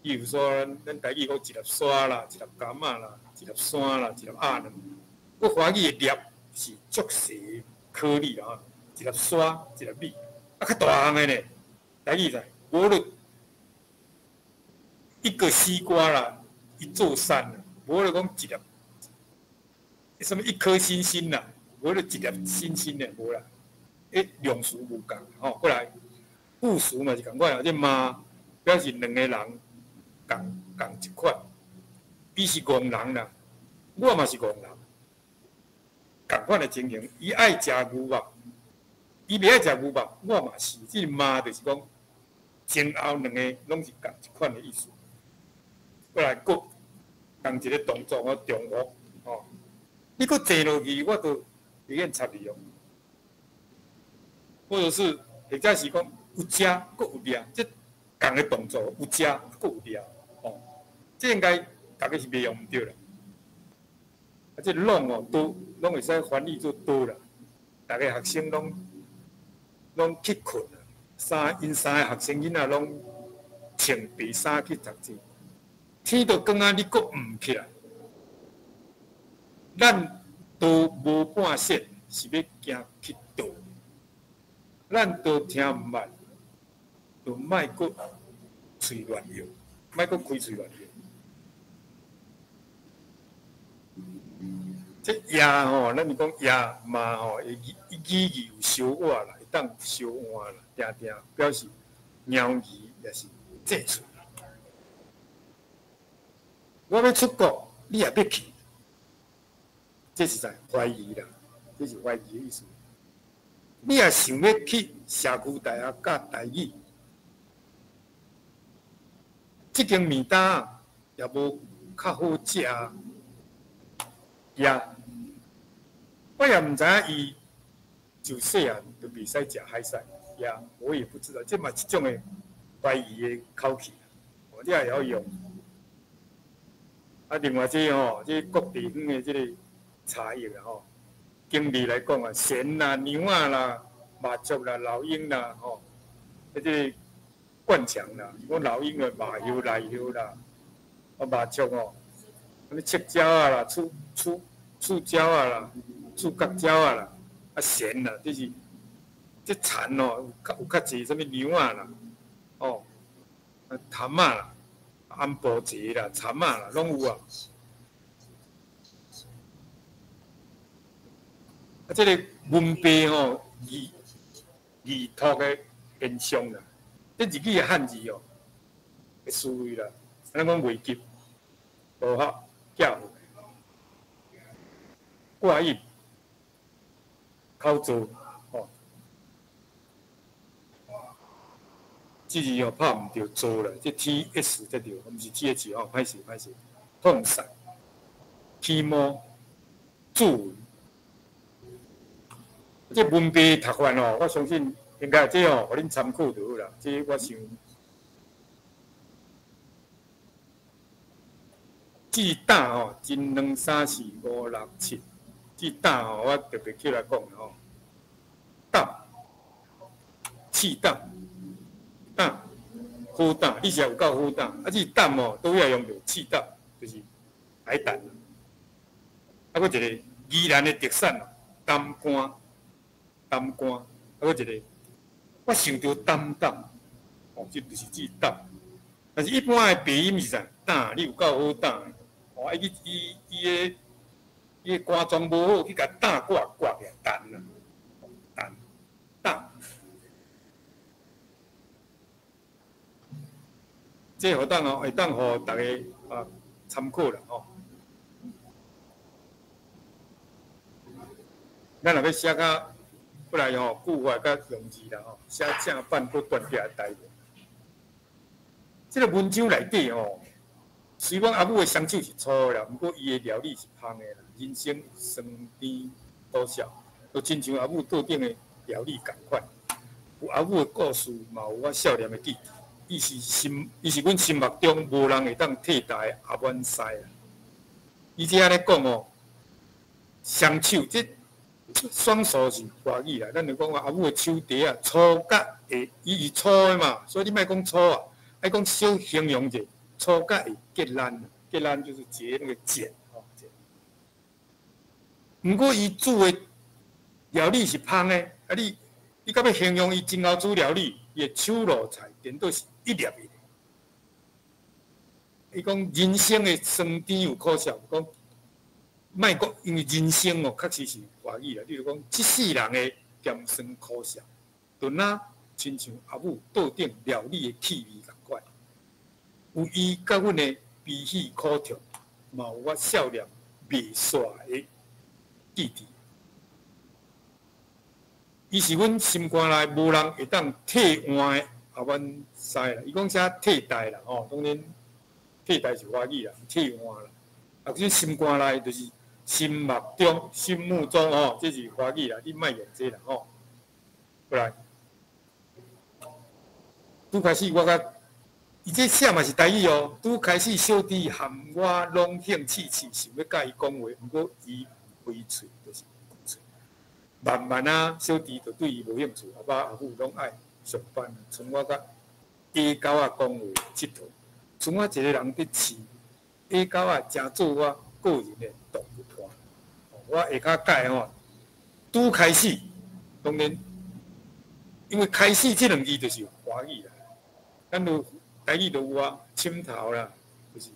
例如說，咱台語講一粒沙啦，一粒柑仔啦，一粒山啦，一粒鴨卵。閣華語的粒是足細顆粒啦，一粒沙，一粒米，啊，較大項的呢，台語在無論一個西瓜啦，一座山啦，無論講一粒，啥物一顆星星啦，無論一粒星星的無啦，欸，量詞無仝吼，過來副詞嘛是仝款啊，這嘛表示兩個人仝仝一款，伊是戇人啦，我嘛是戇人。仝款的情形，伊愛食牛肉，伊袂愛食牛肉，我嘛是。這個嘛就是講前後兩个攏是仝一款的意思。過來閣仝一个動作哦，重複吼。你閣坐落去，我就會免插你哦。或者是或者是講有食閣有掠，這仝个動作有食閣有掠吼。這應該大家是袂用毋著啦。啊，這攏哦都攏會使翻譯做多啦。逐个學生攏攏去睏啦，三𪜶三个學生囡仔攏穿白衫去讀冊。天都光啊，你閣毋起來？咱都無半線，是欲行去佗？咱都聽毋捌，就莫閣喙亂藥，莫閣開喙亂藥。這也吼，咱是講也嘛吼，會語語義有相換啦，會當相換啦，定定表示貓兒也是借喙。我欲出國，你也欲去，這是在懷疑啦，這是懷疑的意思。你若想欲去社區大學教台語，這間麵摊也無較好食啊。也，我也毋知影伊就細漢就袂使食海產，也我也不知道，這嘛一種的懷疑的口氣，哦，你也會曉用。啊，另外這吼，這各地方的這個差異啦吼，經歷來講啊，蟬啦、牛仔啦、麻雀啦、老鷹啦，吼，這個灌腸啦，講老鷹的馬葉、內葉啦，啊麻雀吼，啥物赤鳥仔啦、觸觸觸鳥仔啦、觸角鳥仔啦，啊蟬啦，這是這蟬哦，有較有較濟啥物牛仔啦，哦，啊潭仔啦。安婆節啦、蠶仔啦，攏有啊。啊，這個文白吼，異異托的現象啦，這日語的漢字哦，的思維啦，咱講袂及，無法教掛印、口座吼，這字哦拍毋著做啦，這 T S 才對，毋是 T H 哦，歹勢歹勢，痛散、起毛、注文，這文白讀法哦，我相信應該這哦，予恁參考就好啦。這我想，至膽吼，一、兩、三、四、五、六、七，至膽吼，我特別起來講吼，膽。试胆，胆好胆，你是有够好胆。啊，这胆哦，拄遐用著试胆，就是海胆。啊，阁一个宜兰的特产，胆干，胆干。啊，阁一个，我想著胆胆，哦，这就是指胆。但是一般的白音是啥？胆，你有够好胆的。哦，啊，伊伊伊个伊个肝脏无好，去共胆割割起来，胆啦，胆胆。这互当哦，会当予大家啊参考啦吼。咱若欲写较过来吼，句法较容易啦吼，写正反阁断掉的台语。这个文章内底吼，虽讲阿母的双手是粗的啦，毋过伊的料理是芳的啦。人生有酸甜苦涩，就亲像阿母桌顶的料理仝款。有阿母的故事，嘛有我少年的记忆。伊是阮心目中无人会当替代的阿满师啦。伊这按呢讲哦，双手这双手是华语啦，咱就讲阿母的手蹄仔粗甲会，伊是粗的嘛，所以你莫讲粗啊，爱讲小形容者，粗甲会结烂，结烂就是结那个茧吼。毋过伊煮的料理是芳的，啊你你到欲形容伊真𠢕煮料理，伊的手路菜，颠倒是一粒一粒。伊讲人生的酸甜有苦涩，讲莫讲，因为人生哦，确实是华语啦。比如讲，这世人的咸酸苦涩，就若亲像阿母桌顶料理的气味仝款。有伊佮阮的悲喜苦痛，嘛有我少年袂煞的记忆。伊是阮心肝内无人会当替换的阿阮师啦。伊讲啥替代啦吼，当然替代是华语啦，替换啦。啊，阮心肝内就是心目中、心目中吼，这是华语啦，你莫用这啦吼。过来，拄开始我佮伊这写嘛是台语哦。拄开始小弟含我拢兴趣趣，想欲佮伊讲话，毋过伊毋开喙，就是毋开喙。慢慢啊，小弟就对伊无兴趣，阿爸阿母拢爱上班，賰我佮野狗仔讲话𨑨迌，賰我一个人伫饲野狗仔，成做我个人的动物伴。我下跤改吼，拄开始，当然，因为开始这两字就是华语啦，咱就台语就有啊，深头啦，就是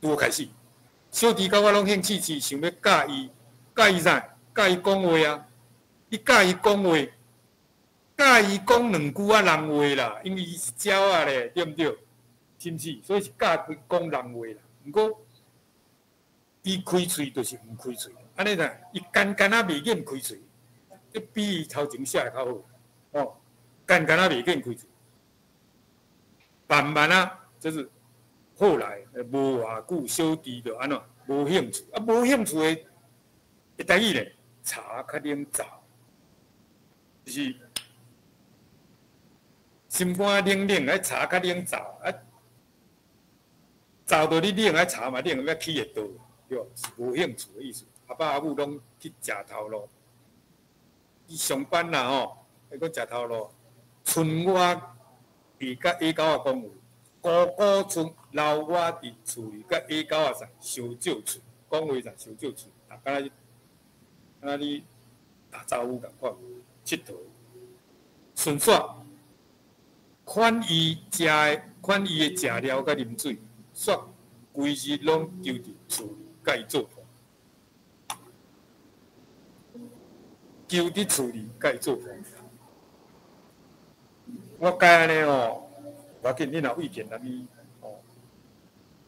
拄开始，小弟佮我拢兴趣趣，想欲教伊，教伊啥？教伊讲话啊！你教伊讲话，教伊讲两句仔人话啦，因为伊是鸟仔咧，对毋对？是毋是？所以是教伊讲人话啦。毋过，伊开喙就是毋开喙，按呢啦，伊干干仔袂见开喙，这比伊头前写的较好，哦，干干仔袂见开喙。慢慢啊，就是后来无偌久，小弟就按怎无兴趣，啊，无兴趣的，会台语咧，茶较冷灶，就是心肝冷冷，啊茶较冷灶，啊，灶到你冷，啊茶嘛冷，欲起会倒，对无？是无兴趣的意思。阿爸阿母拢去食头路，去上班啦吼，彼阁食头路，賰我伫佮野狗仔讲话，姑姑賰留我伫厝里佮野狗仔相借喙，讲话啥相借喙，啊，敢若敢若你打招呼仝款，𨑨迌，顺煞款伊食的，款伊的食料佮啉水，煞规日拢丢伫厝里，佮伊做伴，丢伫厝里佮伊做伴。我改按呢吼，无要紧，你若有意见，咱吼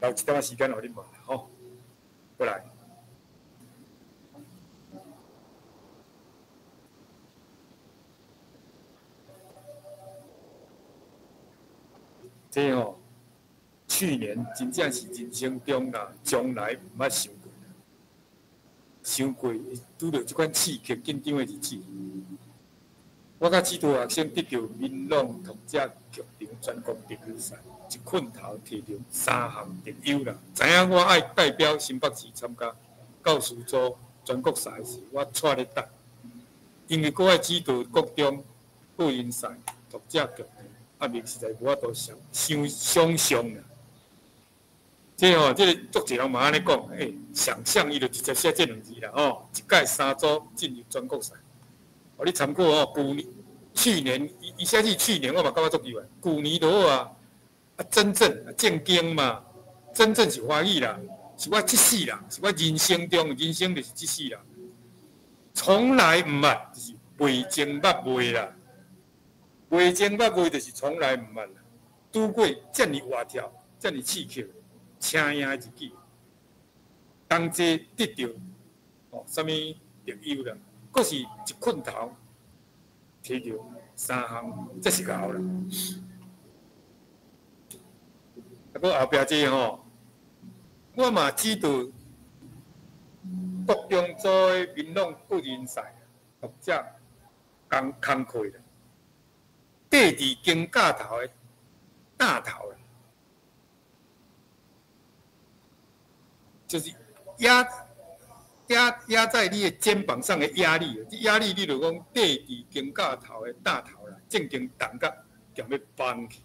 留一点仔时间予恁问啦吼。过来。这吼，去年真正是人生中啦，从来毋捌想过，想过拄著这款刺激紧张的日子。我佮指导学生得著民朗读者剧场全国特优赛，一困头提著三项特优啦。知影我爱代表新北市参加教师组全国赛时，我掣咧等，因为阁爱指导国中个人赛读者剧阿明实在无法度想想想象啦。这吼，这个足济人嘛按呢讲，想象伊就直接写这两字啦吼，一届三组进入全国赛。哦，你参考吼，旧年、去年，伊伊写字去年我嘛感觉足意外，旧年就好啊，啊真正正经嘛，真正是欢喜啦，是我这世人，是我人生中，人生就是这世人，从来毋捌，就是袂前捌未啦，袂前捌未就是从来毋捌啦，拄过遮尔活跳，遮尔刺激。请赢的一句，同齐得著哦，啥物特优啦，阁是一困头摕著三项，这是𠢕啦。啊，阁后壁这个吼，我嘛知道国中组的民朗个人赛，读者工工课啦，缀伫肩胛头的担头啦。就是压压压在你的肩膀上的压力，这压力你就讲缀伫肩胛头的担头啦，正经重甲强欲放去。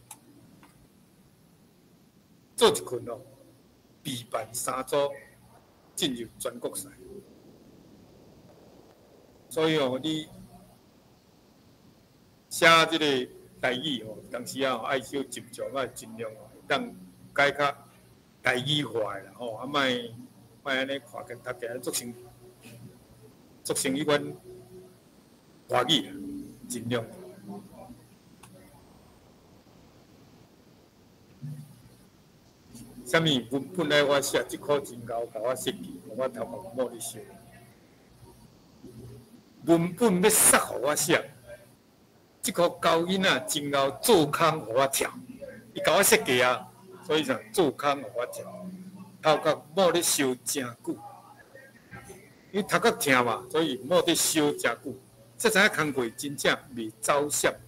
做一困哦，备办三组进入全国赛。所以哦，你写这个台语哦，当时啊爱小斟酌，爱尽量哦，会当改较台语化的啦吼，啊，莫莫按呢看起读起来足像足像彼款华语啦，尽量。啥物文本爱我写，这箍真𠢕共我设计，予我头壳冒咧烧。文本欲塞予我写，这箍狗囡仔真𠢕做空予我跳，伊共我设计啊。所以啥做空予我跳，头壳冒咧烧诚久，因为头壳疼嘛，所以冒咧烧诚久，才知影工课真正袂走闪。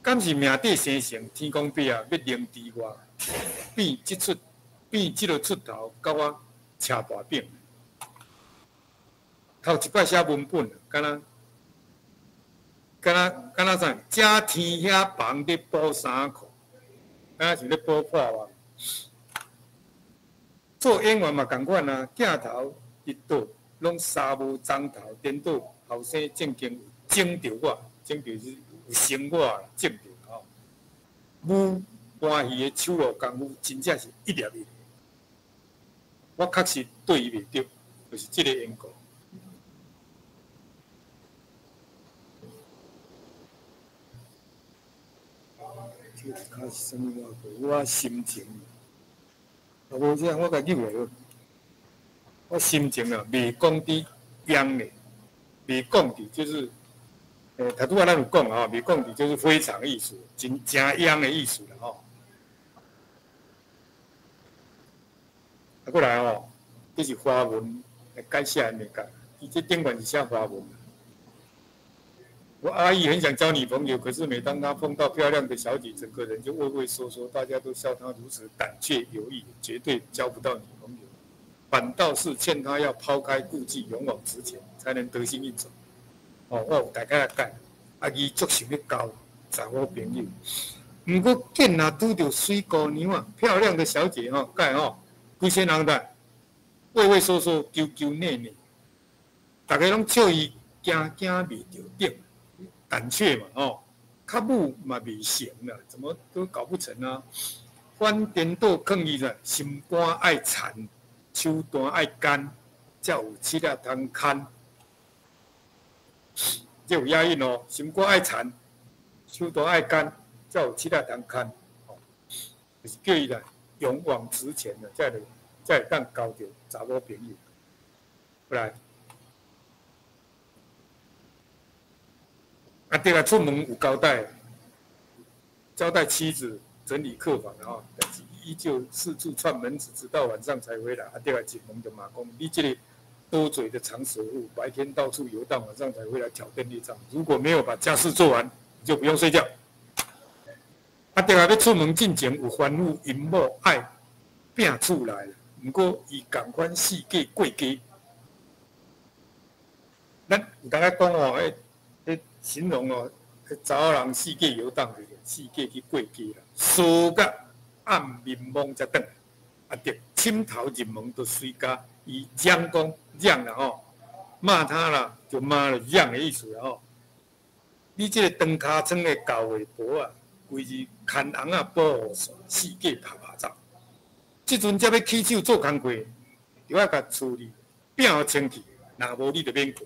敢是命底生成，天公伯啊，欲凌迟我，变这出，变这个出头，佮我车大饼。头一摆写文本，敢若。敢若敢若啥？遮天遐房咧补衫裤，敢若像咧补破网。做演员嘛仝款啊，镜头一倒，拢衫无鬃头，颠倒后生正经有整著我，整著是有成我啦，整著吼。舞欢喜的手路功夫，真正是一粒一粒。我确实对伊袂著，就是这个缘故。这个是啥物我我心情，啊无这样我共扭来。我心情啊，袂讲伫央的，袂讲伫就是，头拄仔咱有讲啊，袂讲伫就是非常意思，真诚央的意思啦吼。啊，过来哦，这是华文改写的物件，伊这顶悬是写华文。我阿姨很想交女朋友，可是每当她碰到漂亮的小姐，整个人就畏畏缩缩，大家都笑她如此胆怯犹豫，绝对交不到女朋友。反倒是劝她要抛开顾忌，勇往直前，才能得心应手。哦，我有大概来讲，阿姨足想欲交查某朋友，毋过见若拄著媠姑娘啊，漂亮的小姐吼，盖吼，规身人的畏畏缩缩、羞羞蹑蹑，大家拢笑伊惊惊袂著顶。胆怯嘛，吼，较母嘛袂成啦，怎么都搞不成啊？反颠倒囥伊啦，心肝爱残，手段爱干，才有拭仔通牵。这有押韵哦，心肝爱残，手段爱干，才有拭仔通牵。吼，就是叫伊啦，勇往直前啦，才会才会当交著查某朋友。来。啊，对啊，出门有交代，交代妻子整理客房吼，但是依旧四处串门子，直到晚上才回来。啊，对啊，进门就骂讲，你这个多嘴的长舌妇，白天到处游荡，晚上才回来挑灯夜战。如果没有把家事做完，你就不用睡觉。啊，对啊，欲出门进前有吩咐𪜶某爱摒厝内，毋过伊仝款四界过家。咱有當講哦，彼彼形容哦，彼查某人四界遊蕩，就是四界去過街啦，趖甲暗眠夢才轉來，啊，著侵頭入門就隨共伊嚷講嚷啦吼，罵他啦，就罵了嚷的意思啦吼。你這个長尻川的教會婆啊，規日牽尪仔保護傘，四界拍拍走。這陣才欲起手做工課，就愛共厝裡摒予清氣，若無你就免睏，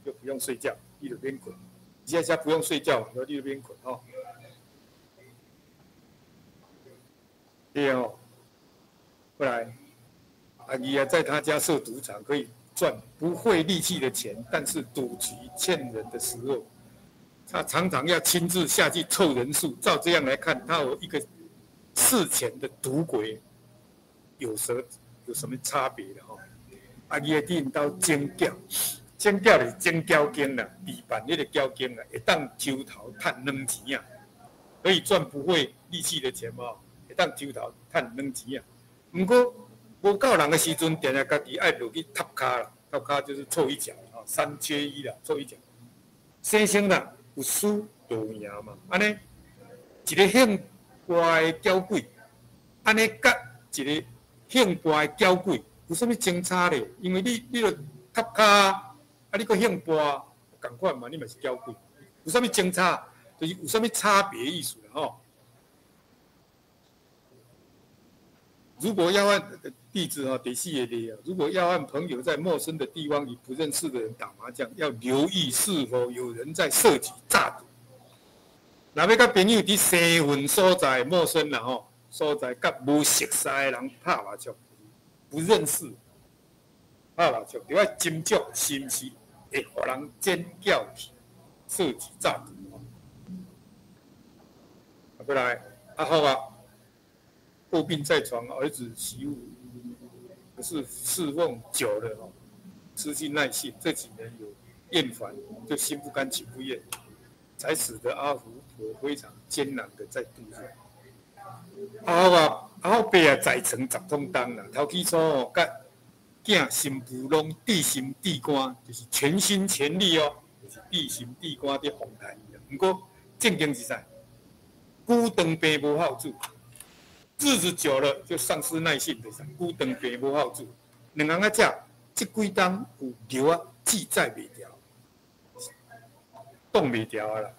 就不用睡覺，你就免睏。現在不用睡覺，你就免睏吼。對哦，過來，阿姨啊，在他家設賭場可以賺不費力氣的錢，但是賭局欠人的時候，他常常要親自下去湊人數。照這樣來看，他和一個事前的賭鬼有什麼差別的吼？阿姨佇𪜶兜整繳，整繳就是整繳金啦，置辦彼个繳金啦，會當抽頭趁軟錢啊，可以賺不費力氣的錢嘛，會當抽頭趁軟錢啊。毋過無夠人的時陣，定定家己愛落去插跤啦，插跤就是湊一腳，三缺一啦，湊一腳。生生啦，有輸就有贏嘛，按呢一个姓跋的繳鬼，按呢佮一个姓跋的繳鬼有啥物相差咧？因為你著插跤，啊你閣姓跋，仝款嘛，你嘛是繳鬼，有啥物相差？就是有啥物差別意思啦吼。如果要按例子哈，第四個例啊，如果要按朋友在陌生的地方與不認識的人打麻將，要留意是否有人在設局詐賭。若欲佮朋友佇生份所在陌生啦吼，所在佮無熟似的人拍麻將，不認識拍麻將，就愛斟酌是毋是會予人剪繳去設局詐賭。啊，過來，阿福啊，臥病在床，兒子媳婦可是侍奉久了哦，失去耐性，這幾年有厭煩，就心不甘情不願，才使得阿福婆非常艱難的在度日。阿福啊，阿福伯啊，在床十通重啦，頭起初哦，佮囝新婦攏致心致肝，就是全心全力哦，就是致心致肝佇奉待伊。毋過正經是啥？久長病無孝子。日子久了就喪失耐性，就是久長病無孝子。兩翁仔食，這幾冬有尿仔記載袂牢，擋袂牢啊啦，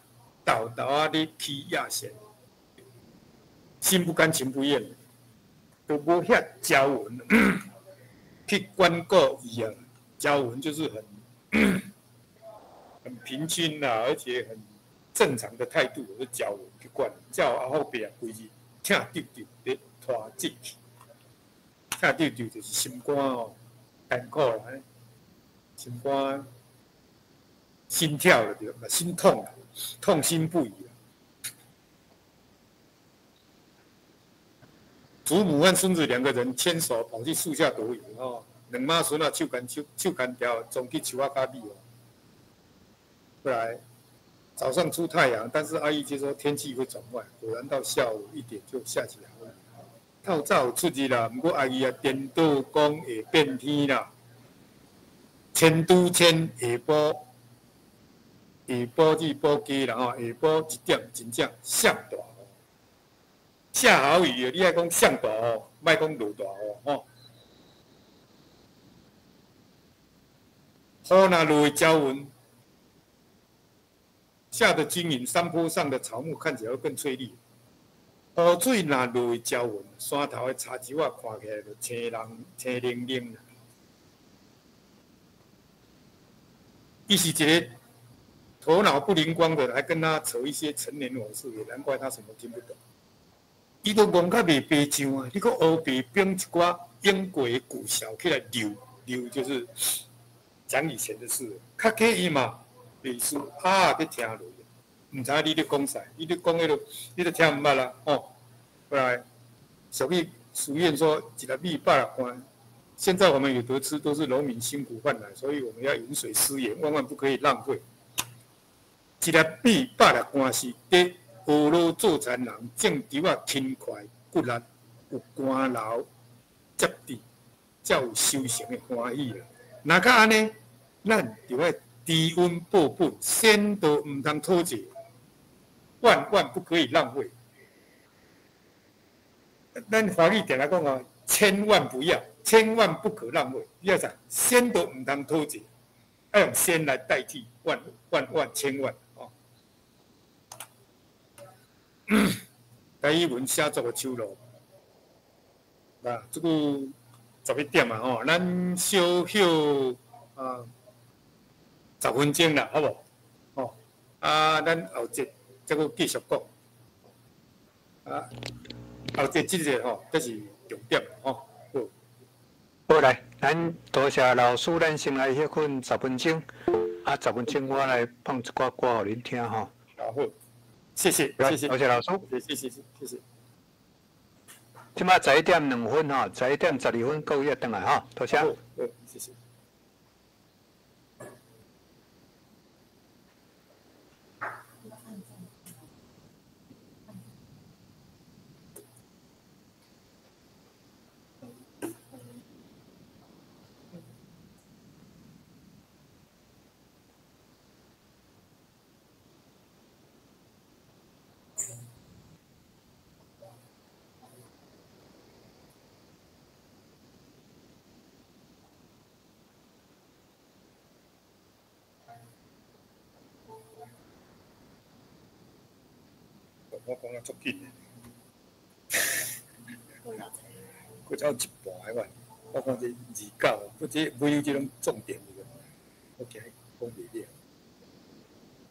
沓沓仔咧起壓線，心不甘情不願，都無遐招魂去關顧伊啊。招魂就是很平均啦，而且很正常的態度，就招魂去管，叫阿福伯啊，規日疼丟丟咧拖志氣，疼丟丟就是心肝哦，艱苦啦，心肝心跳了對，心痛，痛心不已。祖母和孫子兩個人牽手跑去樹下躲雨哦，兩媽孫仔手牽手，手牽條，總去樹仔跤尾哦。後來早上出太陽，但是阿姨就說天氣會轉壞，果然到下午1點就下起來雨。透早有出日啦，毋過阿姨啊顛倒講會變天啦。千拄千下晡，下晡至晡雞啦吼，下晡1點真正下大雨，下好雨，你愛講下大雨，莫講落大雨吼。雨若落會澆雲。下的均勻，山坡上的草木看起來會更翠綠。雨水若落會澆雲，山頭的柴樹仔看起來就青人青靈靈。伊是一個頭腦不靈光的，還跟他扯一些陳年往事，也難怪他什麼聽不懂。伊都戇甲袂白上啊！你閣烏白編一寡英國的舊笑起來溜溜，就是講以前的事。較起伊嘛。袂輸啊！去聽落，毋知你咧講啥，你咧講彼个，你都聽毋捌啦吼。後來，俗語俗諺說：“一粒米百六罐。”現在我們有得吃，都是農民辛苦換來，所以我們要飲水思源，萬萬不可以浪費。一粒米百六罐是佇學老做田人種稻仔勤快骨力，有甘勞接地，才有收成的歡喜啦。若較按呢，咱就愛知恩报本，先都毋通讨借，万万不可以浪费。咱华语定来讲哦，千万不要，千万不可浪费。你要啥？先都毋通讨借，爱用先来代替万万万千万哦。台语文写作的手路，啊，这个11点啊吼，咱小休啊10分钟啦，好无？吼，啊，咱后节再阁继续讲。啊，后节这个吼，这是重点吼。好，好来，咱多谢老师，咱先来歇睏十分钟。啊，十分钟我来放一寡歌予恁听吼。好，谢谢，谢谢，多谢老师，谢谢，谢谢。这摆11点2分吼，11点12分各位转来吼，多谢。好，谢谢。我讲啊足紧的，阁走一半的款，我看这二九，阁这尾有这种重点的，我惊讲袂了。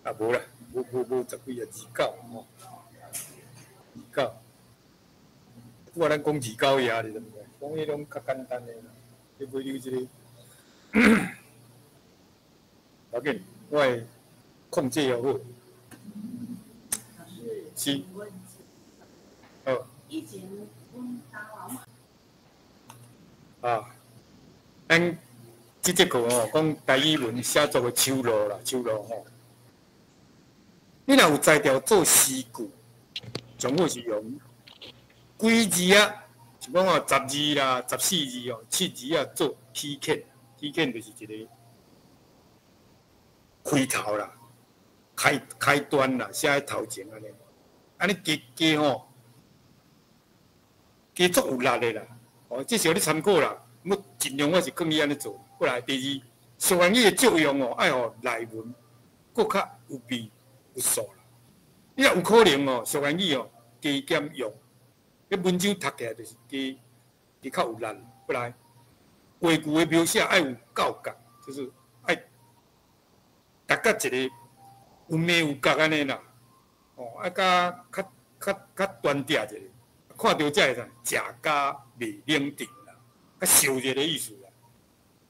啊，无啦，无无无十几啊，二九吼，二九。拄仔咱讲二九页咧，对毋对？讲彼种较简单的啦，你尾有这个，无要紧，我会控制好。是。好。以前阮啊，咱这节课吼，讲台语文写作的手路啦，手路吼。你若有才调做诗句，上好是用几字啊？像讲哦，10字啦，14字哦，7字啊，做起遣，起遣就是一个开头啦，开开端啦，写喺头前按呢。按呢加加吼，加足有力的啦。哦，这是予你参考啦。我尽量我是劝你按呢做。过来，第二，俗言语的作用哦，爱予内文阁较有味有素啦。你若有可能哦，俗言语哦，加减用，彼文章读起来就是加加较有力。过来，话句的描写爱有够角，就是爱达到一个有眉有角按呢啦。哦，啊，甲较较较端正一下，看著才会啥，食甲袂冷场啦，较烧热的意思啦，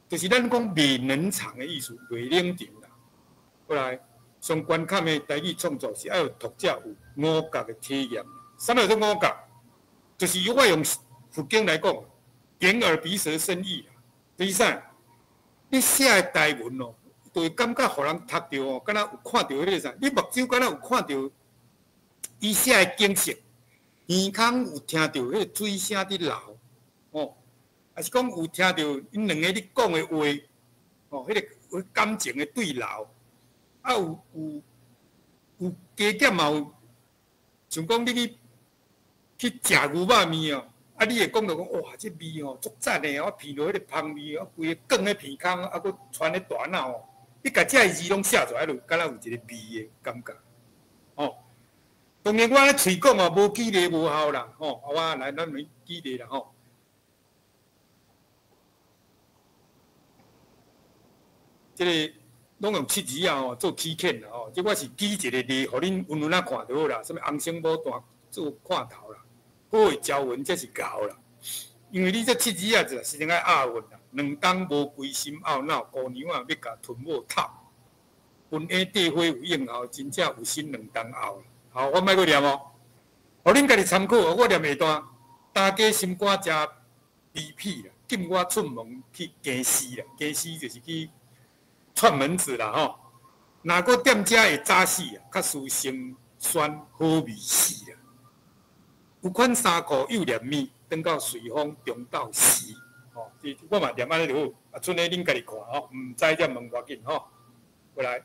就是咱讲袂冷场的意思，袂冷场啦。过来，相关坎的台语创作是爱予读者有五觉的体验。啥物叫做五觉？就是我用佛经来讲，眼耳鼻舌身意啦。就是啥？你写的台文哦，就会感觉予人读著哦，敢若有看著彼个啥？你目睭敢若有看著伊写的景色，耳孔有听著彼个水声伫流，哦，抑是讲有听著𪜶两个咧讲的话，哦，彼个感情的对流，啊有有有加减嘛有，像讲你去去食牛肉面哦，啊你会讲著讲哇，这味吼足赞的，我闻著彼个芳味，啊规个卷咧鼻空，啊阁传咧大脑哦，你共这个字拢写出来，就敢若有一个味的感觉，哦。当然，我按呢喙讲哦，无举例无效啦，吼！啊，我来，咱来举例啦，吼。这个拢用7字仔吼做起遣啦，吼。这我是举一个例，予恁温温仔看就好啦。啥物红星牡丹做看头啦，好的招文才是𠢕啦。因为你这7字仔就是爱押韵啦。两冬无归心懊恼，姑娘仔欲共吞某哭。云下缀花有应候，真正有心两冬后。好，我莫阁念哦，予恁家己参考哦。我念下段，大家心肝诚卑鄙啦，禁我出门去行尸啦，行尸就是去串门子啦吼。若阁踮遮会早死啊，较输先选好味死啦。有款衫裤幼黏面，转到随风中斗时。吼，这我嘛念按呢就好。啊，賰呢恁家己看吼，毋知才问我紧吼。过来。過來，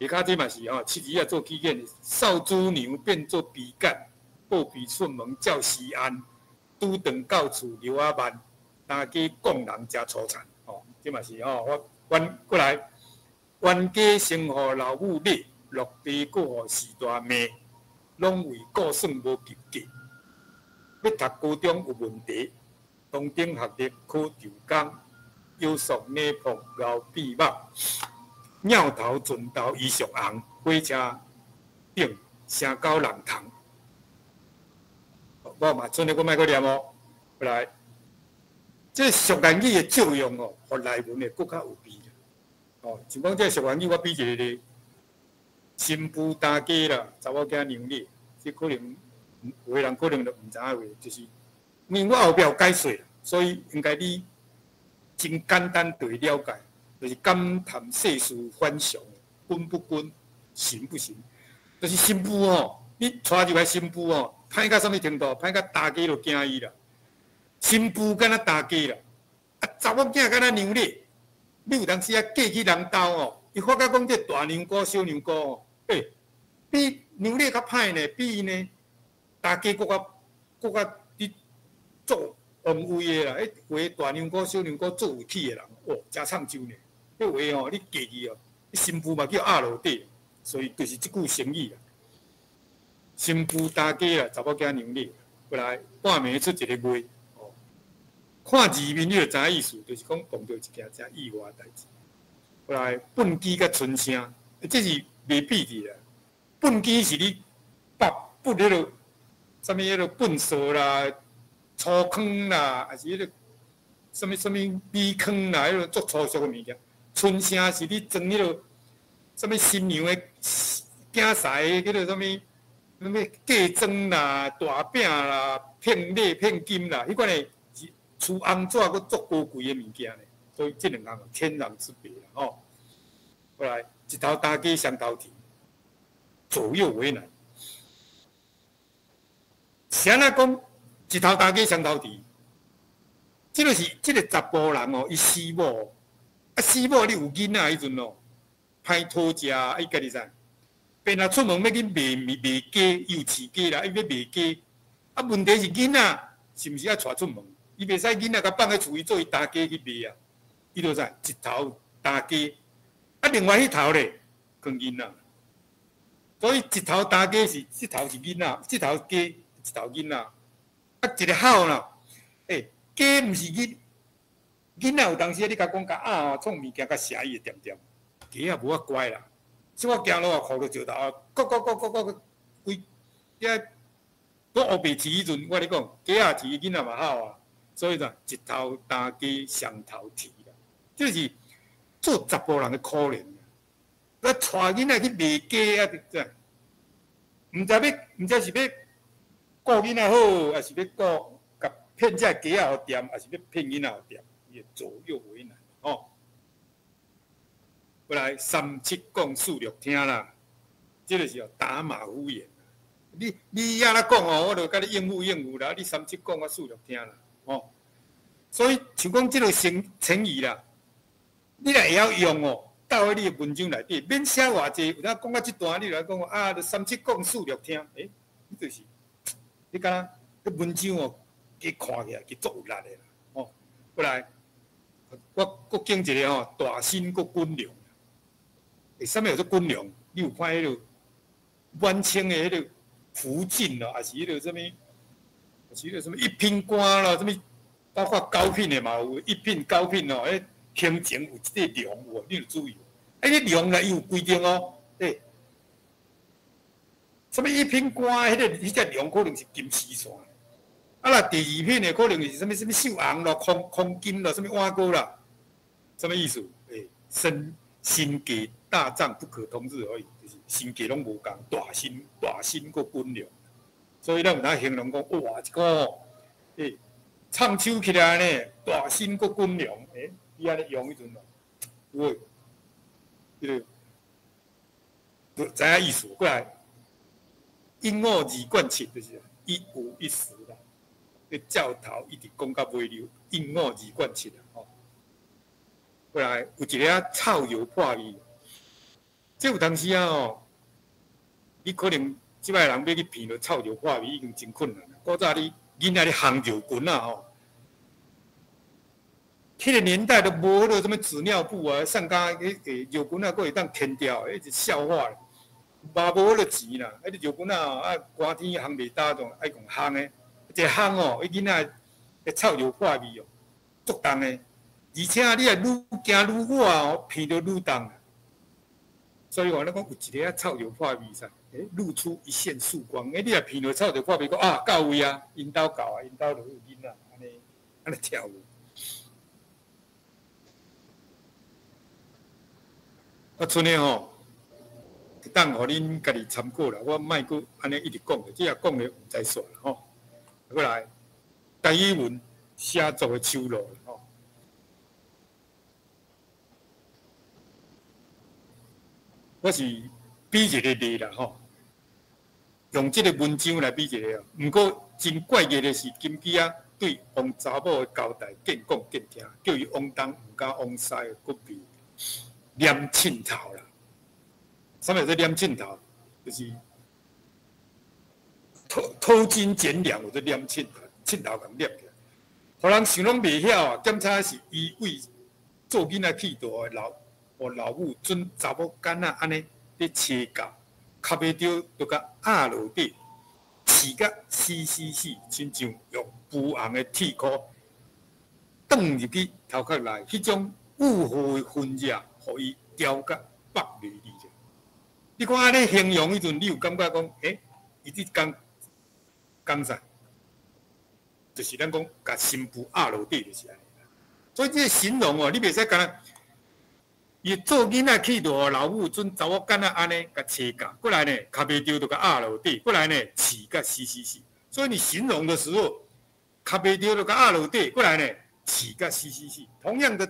下跤這嘛是吼，七字仔做起見，少主娘變做比干，報備出門照時安，拄轉到厝尿仔慢，大家講人誠粗殘，吼，這嘛是吼，我阮過來，冤家先予老母掠，落地閣予序大罵，攏為估算無及格，欲讀高中有問題，中等學歷考長工，腰束奶泡熬變肉，鳥頭盡頭伊上紅，火車頂聲狗人蟲。我嘛準你，我莫閣念哦。來，這俗諺語的作用哦，予內文會閣較有味。哦，像講這俗諺語，我比一個例，新婦擔家啦，查某囝娘咧，這可能有的人可能就毋知影話，就是因為我後壁有解說，所以應該你真簡單就會了解，就是感嘆世事反常，君不君，神不神，就是新婦吼，你娶入來新婦吼，歹到啥物程度？歹到大家都驚伊啦。新婦敢若大家啦，啊，查某囝敢若娘咧。你有當時啊嫁去人兜吼，伊發覺講這大娘姑、小娘姑吼，欸，比娘咧較歹呢，比伊呢大家閣較閣較佇做王位的啦。彼話大娘姑、小娘姑做有氣的人，哦，誠創洲呢。彼話吼，你嫁去哦，你新婦嘛叫壓落底，所以就是這句成語啦。新婦擔家啦，查某囝娘咧，過來半暝出一个賣，哦，看字面你就知影意思，就是講碰著一件誠意外的代誌。過來畚箕佮春聲，這是袂比的啦。畚箕是你拔畚彼个啥物彼个畚趖啦、粗糠啦，還是彼个啥物啥物米糠啦，彼个足粗俗的物件。春聲是你裝彼个啥物新娘的囝婿的彼个啥物。啥物嫁妝啦、大餅啦、聘禮、聘金啦，彼款的是出紅紙閣足高貴的物件呢。所以這兩項天壤之別啦，吼。過來一頭擔家雙頭蹄，左右為難。是按怎講？一頭擔家雙頭蹄，這個是這個查埔人哦，伊死某，啊死某你有囡仔彼陣哦，歹討食，伊家己知。便若出門欲去賣賣雞，伊有飼雞啦，伊欲賣雞。啊，問題是囡仔是毋是愛帶出門？伊袂使囡仔共放佇厝，伊做伊擔雞去賣啊。伊就知一頭擔雞，啊，另外彼頭咧，囥囡仔。所以一頭擔雞是，這頭是囡仔，這頭雞，一頭囡仔。啊，一个吼啦，欸，雞毋是囡囡仔有當時你共講共鴨哦，創物件較邪伊會恬恬，雞仔無遐乖啦。小可行路啊，箍著石頭啊，咕咕咕咕咕，規遐閣烏白飼彼陣，我咧講，雞仔飼囡仔嘛吼啊，所以就一頭擔雞雙頭蹄啦，這是做查埔人的可憐。我帶囡仔去賣雞啊，這毋知欲，毋知是欲顧囡仔好，抑是欲顧共騙這雞仔予恬，抑是欲騙囡仔予恬，伊會左右為難吼。過來三七講四六聽啦，這個是哦打馬虎眼。你你按怎講哦，我就共你應付應付啦。你三七講，我四六聽啦，吼。所以像講這個成成語啦，你若會曉用哦，斗佇你的文章內底，免寫偌濟。有當講到這段，你來講啊，三七講四六聽，欸，你就是你敢若彼文章哦，加看起來佮足有力的啦，吼。過來，我閣講一個吼，大身閣滾龍。欸，啥物叫做滾龍？你有看彼个滿清的彼个福晉咯，抑是彼个啥物？抑是彼个啥物一品官咯，啥物？包括高品的嘛有，一品高品哦，彼胸前有一个龍有無？你有注意無？啊，彼龍咧，伊有規定哦，欸，啥物一品官，彼个彼只龍可能是金絲線，啊若第二品的可能是啥物啥物繡紅咯、空空金咯、啥物碗糕啦，啥物意思？欸，身身價大漲不可同日而語，就是身價攏無仝，大身大身閣滾龍，所以咱有當形容講，哇，這個欸，唱秋起來呢，大身閣滾龍，欸，你按呢用彼陣哦，有彼个，就知影意思。過來，一五二貫七就是一五一十啦。彼教頭一直講到尾溜，一五二貫七啦，吼。過來有一个草藥破面，這有當時啊吼，你可能這擺人欲去鼻著臭尿破味已經真困難。古早你囡仔咧烘尿裙仔吼，彼個年代都無彼個啥物紙尿布啊，送甲彼個尿裙仔閣會當牽掉，彼是笑話。嘛無彼個錢啦，彼個尿裙仔吼啊，寒天烘袂焦，就愛用烘的。一個烘吼，彼囡仔會臭尿破味哦，足重的。而且你若愈行愈倚哦，鼻著愈重。所以話咱講有一个臭尿破味噻，露出一線曙光。你若鼻著臭尿破味，講啊到位啊，𪜶兜到啊，𪜶兜就有囡仔，按呢按呢跳舞。啊，賰的吼，會當予恁家己參考啦。我莫閣按呢一直講，這也講的毋知煞啦吼。過來，台語文寫作的手路吼。我是比一个例啦吼，用這个文章來比一个。毋過真怪異的是，金枝仔對王查某的交代見講見聽，叫伊往東毋敢往西，閣袂黏凊頭啦。啥物叫做黏凊頭？就是偷偷斤減兩，或者黏凊頭，凊頭共捏起來，予人想攏袂曉啊！檢查是伊為做囡仔去大的老。予老母準查某囡仔按呢咧切教，磕袂著就共壓落底，刺甲死死死，親像用浮紅的鐵箍轉入去頭殼內，彼種霧火的痕跡，予伊雕甲北袂離者。你看按呢形容彼陣，你有感覺講，欸，伊佇講講啥？就是咱講共新婦壓落底就是按呢。所以這个形容哦，你袂使干焦。伊做囡仔去就予老母準查某囡仔按呢共切教，過來呢，磕袂著就共壓落底，過來呢，刺甲死死死。所以你形容的時候，磕袂著就共壓落底，過來呢，刺甲死死死。同樣的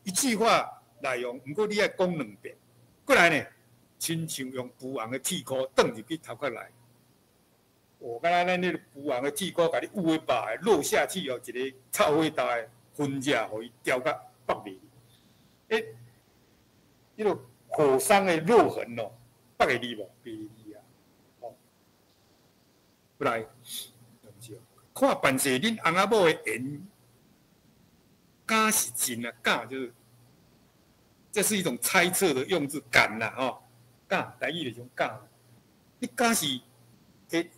一句話內容，毋過你愛講兩遍，過來呢，親像用浮紅的鐵箍轉入去頭殼內。哦，敢若咱彼个浮紅的鐵箍，共你趺的肉落下去哦，一个臭火焦的痕跡，予伊雕甲北袂。欸，彼个火傷的肉痕哦，北會離無？袂離啊！哦，過來，看辦事，恁翁仔某的緣，敢是真啊？敢就是，這是一種猜測的用字，敢啦吼，敢，台語就是敢，你敢是，欸，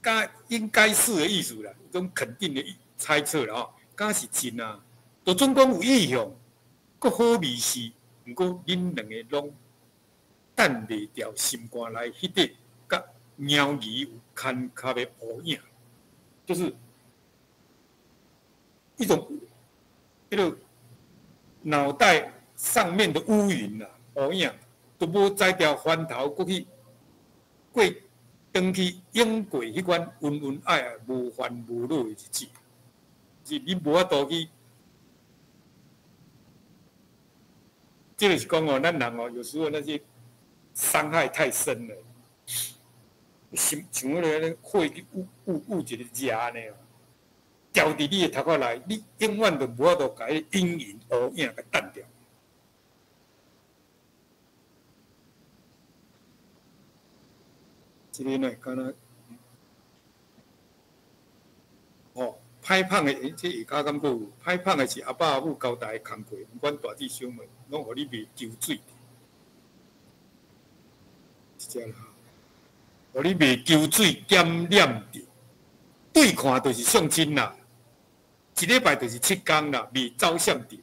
敢應該是的意思啦，一種肯定的猜測啦吼，敢是真啊？就準講有意向，閣好味是，毋過恁兩个攏擋袂牢心肝內彼塊佮貓兒有牽卡的烏影，就是一種彼个腦袋上面的烏雲啊，烏影都無才調翻頭過去過轉去湧過彼款恩恩愛愛無煩無惱的日子，是你無法度去。這個是講哦，咱人哦，有時候那些傷害太深了，心像彼个火去捂捂捂一个熱按呢，掉佇你的頭殼內，你永遠都無法度共彼陰影烏影共澹掉。這個呢，敢若哦，歹芳的，這下跤敢閣有歹芳的是阿爸阿母交代的工課，毋管大姊小妹，攏予你袂丟水。是這啦，予你袂丟水減染著，對看就是相親啦，一禮拜就是七工啦，袂走閃著。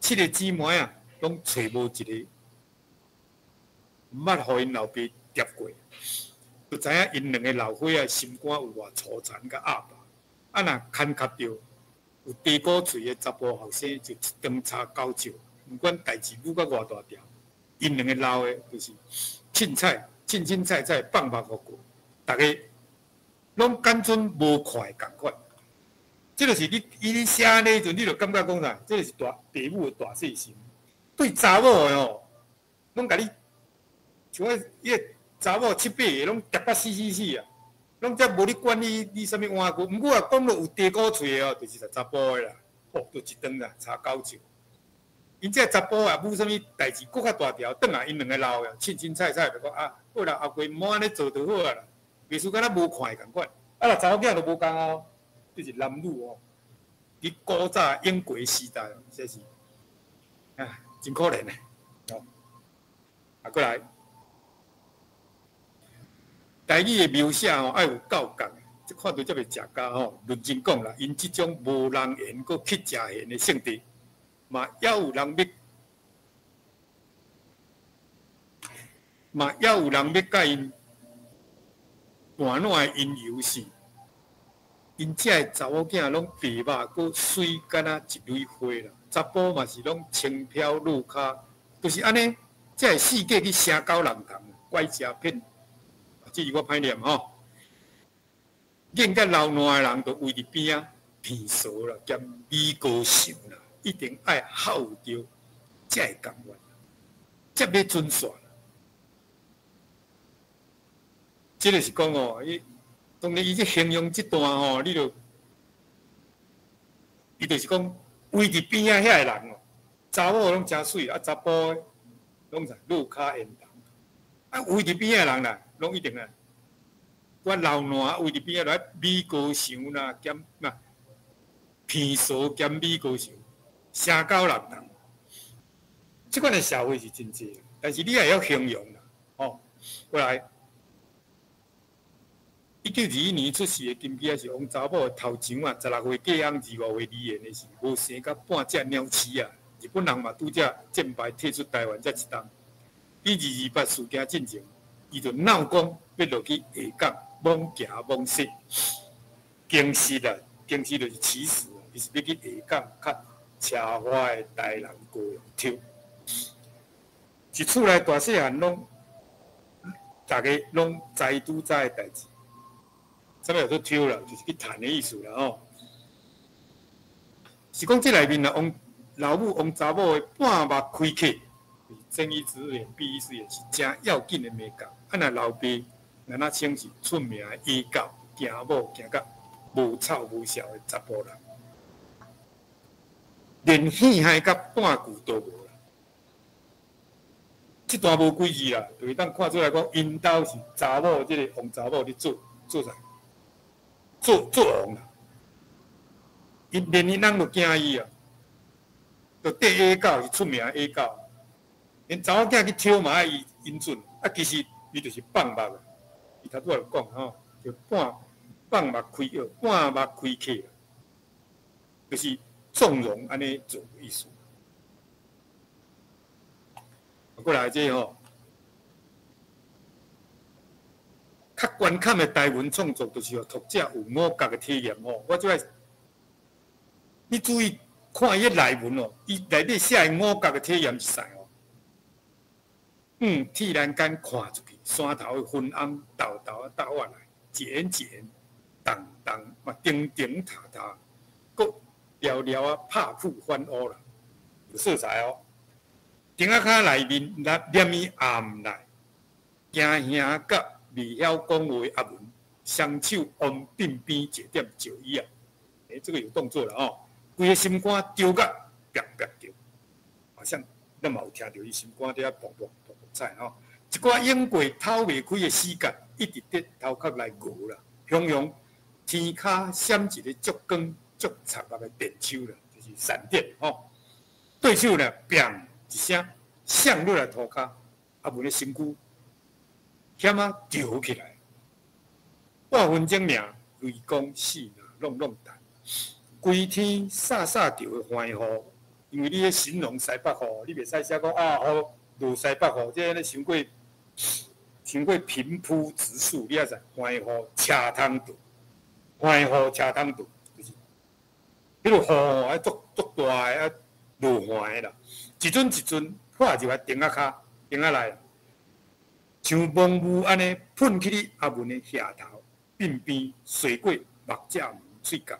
七个姊妹啊，攏揣無一个，毋捌予𪜶老爸疊過，就知影𪜶兩个老伙仔心肝有偌粗殘佮鴨霸。啊！若牽卡著有茶果喙的查埔後生，就一頓柴狗笑，毋管代誌舞甲偌大條，𪜶兩个老的，就是凊彩、凊凊彩彩放目予過，逐个攏敢準無看的仝款。這就是你伊咧寫按呢彼陣，你就感覺講啥？這个是大爸母的大細心，對查某的吼，攏共你像我彼个查某七八个攏疊甲死死死啊！攏才無咧管你，你啥物碗糕。毋過啊，講到有茶果喙的哦，就是查埔的啦。哦，就一頓啦，柴狗笑。𪜶這查埔也無啥物代誌，閣較大條，轉來𪜶兩个老的，凊凊彩彩就講啊，好啦，後過莫按呢做就好啊啦，袂輸敢若無看的仝款。啊，若查某囝就無仝哦，這是男女哦。佇古早英國時代，這是啊，真可憐的。哦，啊，過來，台語的描寫吼，愛有夠覺，這看著才袂食家吼。認真講啦，𪜶這種無人緣、閣乞食緣的性質，嘛猶有人欲，嘛猶有人欲佮𪜶盤爛的因由是，𪜶遮的查某囝攏白肉，閣媠敢若一蕊花啦。查埔嘛是攏輕飄落跤，就是按呢，才會四界去聲交人同，拐食騙。這字我歹念吼。見甲流爛的人，就圍佇邊仔鼻趖啦，兼米高想啦，一定愛孝著，才會甘願，才欲准煞。這个是講哦，伊當然伊這形容這段吼，你就，伊就是講圍佇邊仔遐的人哦，查某攏誠媠，啊查埔攏是落跤緣投，啊圍佇邊仔的人啦，攏一定啊，我流爛圍佇邊仔來米高想啦，兼嘛鼻趖兼米高想，聲交人同。這款的社會是真濟，但是你也會曉形容啦，吼，過來。1921年出世的金枝仔是王查某的頭上啊，16歲嫁翁，25歲離緣的是無生甲半隻鳥鼠仔。日本人嘛拄則戰敗退出台灣才一冬。佇228事件進前，伊就鬧講欲落去下港莽行莽說，經實啊，經實就是起始，伊是欲去下港較奢華的台南高雄抽。一厝內大細漢攏，逐家攏知拄早的代誌。啥物叫做抽啦？就是去趁的意思啦吼。是講這內面啊，王老母王查某的半目開啟，睜一隻眼閉一隻眼是誠要緊的眉角。啊，若老爸若若稱是出名的野狗，驚某驚甲無臭無潲的查埔人，連耳害佮半句都無啦。這段無幾字啦，就會當看出來講，𪜶兜是查某，這个王查某咧做做啥？做做王啦，伊連𪜶翁都驚伊啊，就綴野狗是出名的野狗，連查某囝去抽嘛愛伊允准，啊，其實伊就是放目的，伊頭拄仔就講吼，就半放目開覅，半目開啟，就是縱容按呢做意思。過來這吼。較懸坎的台文創作，就是予讀者有五覺的體驗吼。我這擺，你注意看伊內文哦，伊內底寫的五覺的體驗是啥哦？天然間看出去，山頭的昏暗，豆豆啊倒來，一掩一掩，重重嘛，叮叮踏踏，閣寥寥啊拍破反烏啦，有色彩哦。亭仔跤內面，連伊暗內，驚嚇甲未曉講話阿文，雙手往鬢邊一點石椅啊！欸，這個有動作了哦。規个心肝著甲啪啪叫，好像咱嘛有聽著伊心肝佇遐噗噗噗噗跩吼。一寡湧過透袂開的死角，一直佇頭殼內熬啦。雄雄天跤閃一个足光足插目的電手啦，就是閃電吼。對手呢，砰一聲，閃落來塗跤，阿文的身軀。險仔著起來，半分鐘爾，雷公四若挵挵彈，規天颯颯著的歡雨，因為你咧形容西北雨，你袂使寫講啊雨落西北雨，這咧傷過傷過平鋪直敘，你愛說歡雨車通著，歡雨車通著，就是彼个雨愛足足大个啊落雨的啦，一陣一陣破入來亭仔跤亭仔內。像濃霧按呢噴去你阿文的額頭、鬢邊、斜過目脊門、喙角，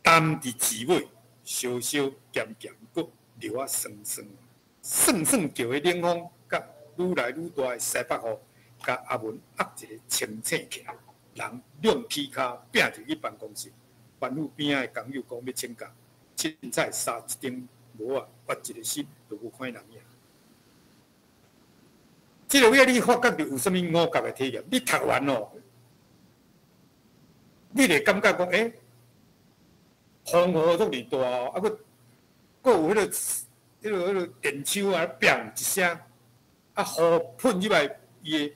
淡佇舌尾，燒燒鹹鹹，閣流啊酸酸，酸酸叫的冷風，佮愈來愈大的西北雨，共阿文壓一个清醒起來，人踉起跤，拚入去辦公室，吩咐邊仔的工友講欲請假，這凊彩沙一頂帽仔，挖一个爍，就無看人影。這个位你發覺著有啥物五覺的體驗？你讀完哦，你會感覺講，欸，風雨足爾大哦，啊，閣閣有彼個電槍啊，砰一聲，啊，雨噴入來，伊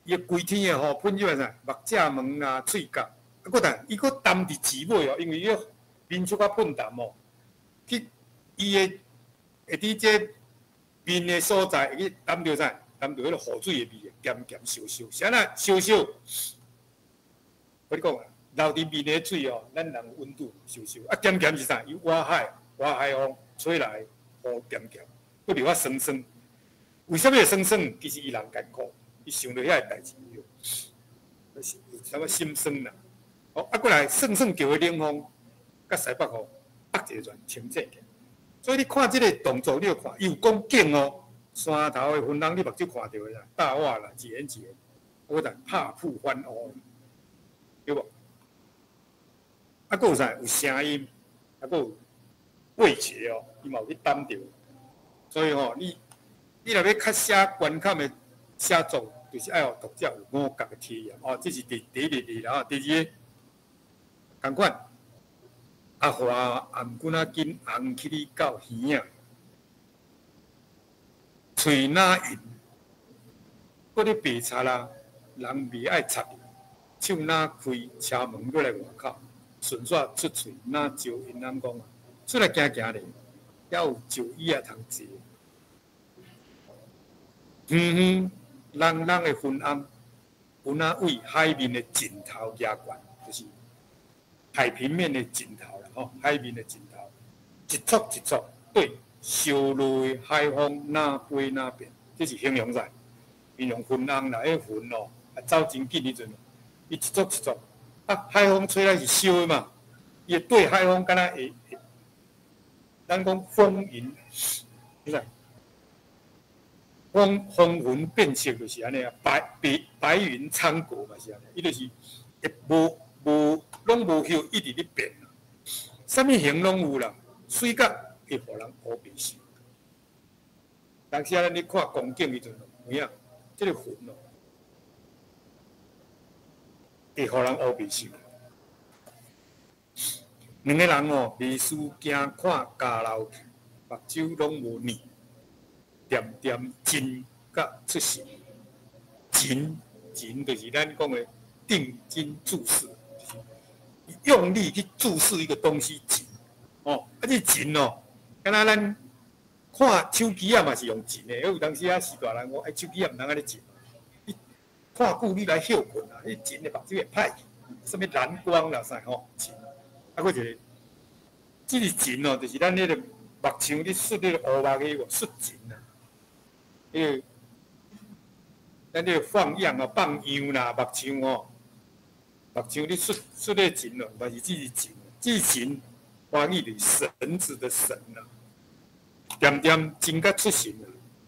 的規天的雨噴入來啥？目脊門啦、喙角，啊，閣但伊閣澹佇舌尾哦，因為伊個面小可噴澹哦，去伊會會佇這面的所在會去澹著啥？澹著彼個雨水的味，鹹鹹燒燒，啥啦燒燒？我你講啊，流佇面的水哦，咱人溫度燒燒，啊鹹鹹是啥？伊外海外海風吹來，雨鹹鹹，閣留較酸酸。為啥物會酸酸？其實伊人艱苦，伊想著遐个代誌，有啥物心酸啦？哦，啊，過來算算叫的冷風，佮西北雨，北一個轉清醒起來。所以你看這個動作，你就看，伊有講景哦，山頭的雲人，你目睭看著的啦，大瓦啦，一緣一緣，我講拍瀑翻烏，對無？啊，閣有啥？有聲音，啊，閣有味覺哦，伊嘛有去擔著。所以吼，你若欲較寫觀看的寫作，就是愛予讀者有五覺的體驗哦。這是第一個例啦，第二个仝款。阿華頷頸仔緊紅起哩到耳仔，喙若銀，閣咧白賊啦，人袂愛插伊，手若開，車門欲來外口，順煞出喙若招𪜶翁講啊，出來行行咧，猶有石椅仔通坐。遠遠朗朗的雲翁，有若對海面的盡頭舉懸，就是海平面的盡頭啦，吼，海面的盡頭，一束一束對燒熱的海風若飛若變，這是形容啥？形容雲翁啦，彼雲哦，啊走真緊彼陣，伊一束一束，啊海風吹來是燒的嘛，伊會對海風敢若會，咱講風雲，你看，風雲變色就是按呢啊，白雲蒼狗嘛是按呢，伊就是會無無攏無歇，一直咧變啦，啥物形攏有啦，媠甲會予人烏白想。當時啊，咱咧看光景彼陣，有影，這个雲哦，會予人烏白想。兩个人哦，袂輸驚看鵁老去，目睭攏無膩，恬恬靜甲出神，靜靜就是咱講的定睛注視，就是用力去注視一個東西，靜哦，啊這靜哦，敢若咱看手機仔嘛是用靜的，有當時啊是大人講，哎手機仔毋通按呢靜，你看久你來歇睏啊，你靜的目睭會歹去，啥物藍光啦啥吼，靜。啊，閣一个，這个靜哦，就是咱彼个目像咧爍彼个烏目的無爍睛啊，彼个咱彼个放養哦，放羊啦，目像哦，目像咧爍爍彼个睛哦，嘛是這个神，這个神翻譯就是繩子的繩啦。恬恬靜甲出神啊，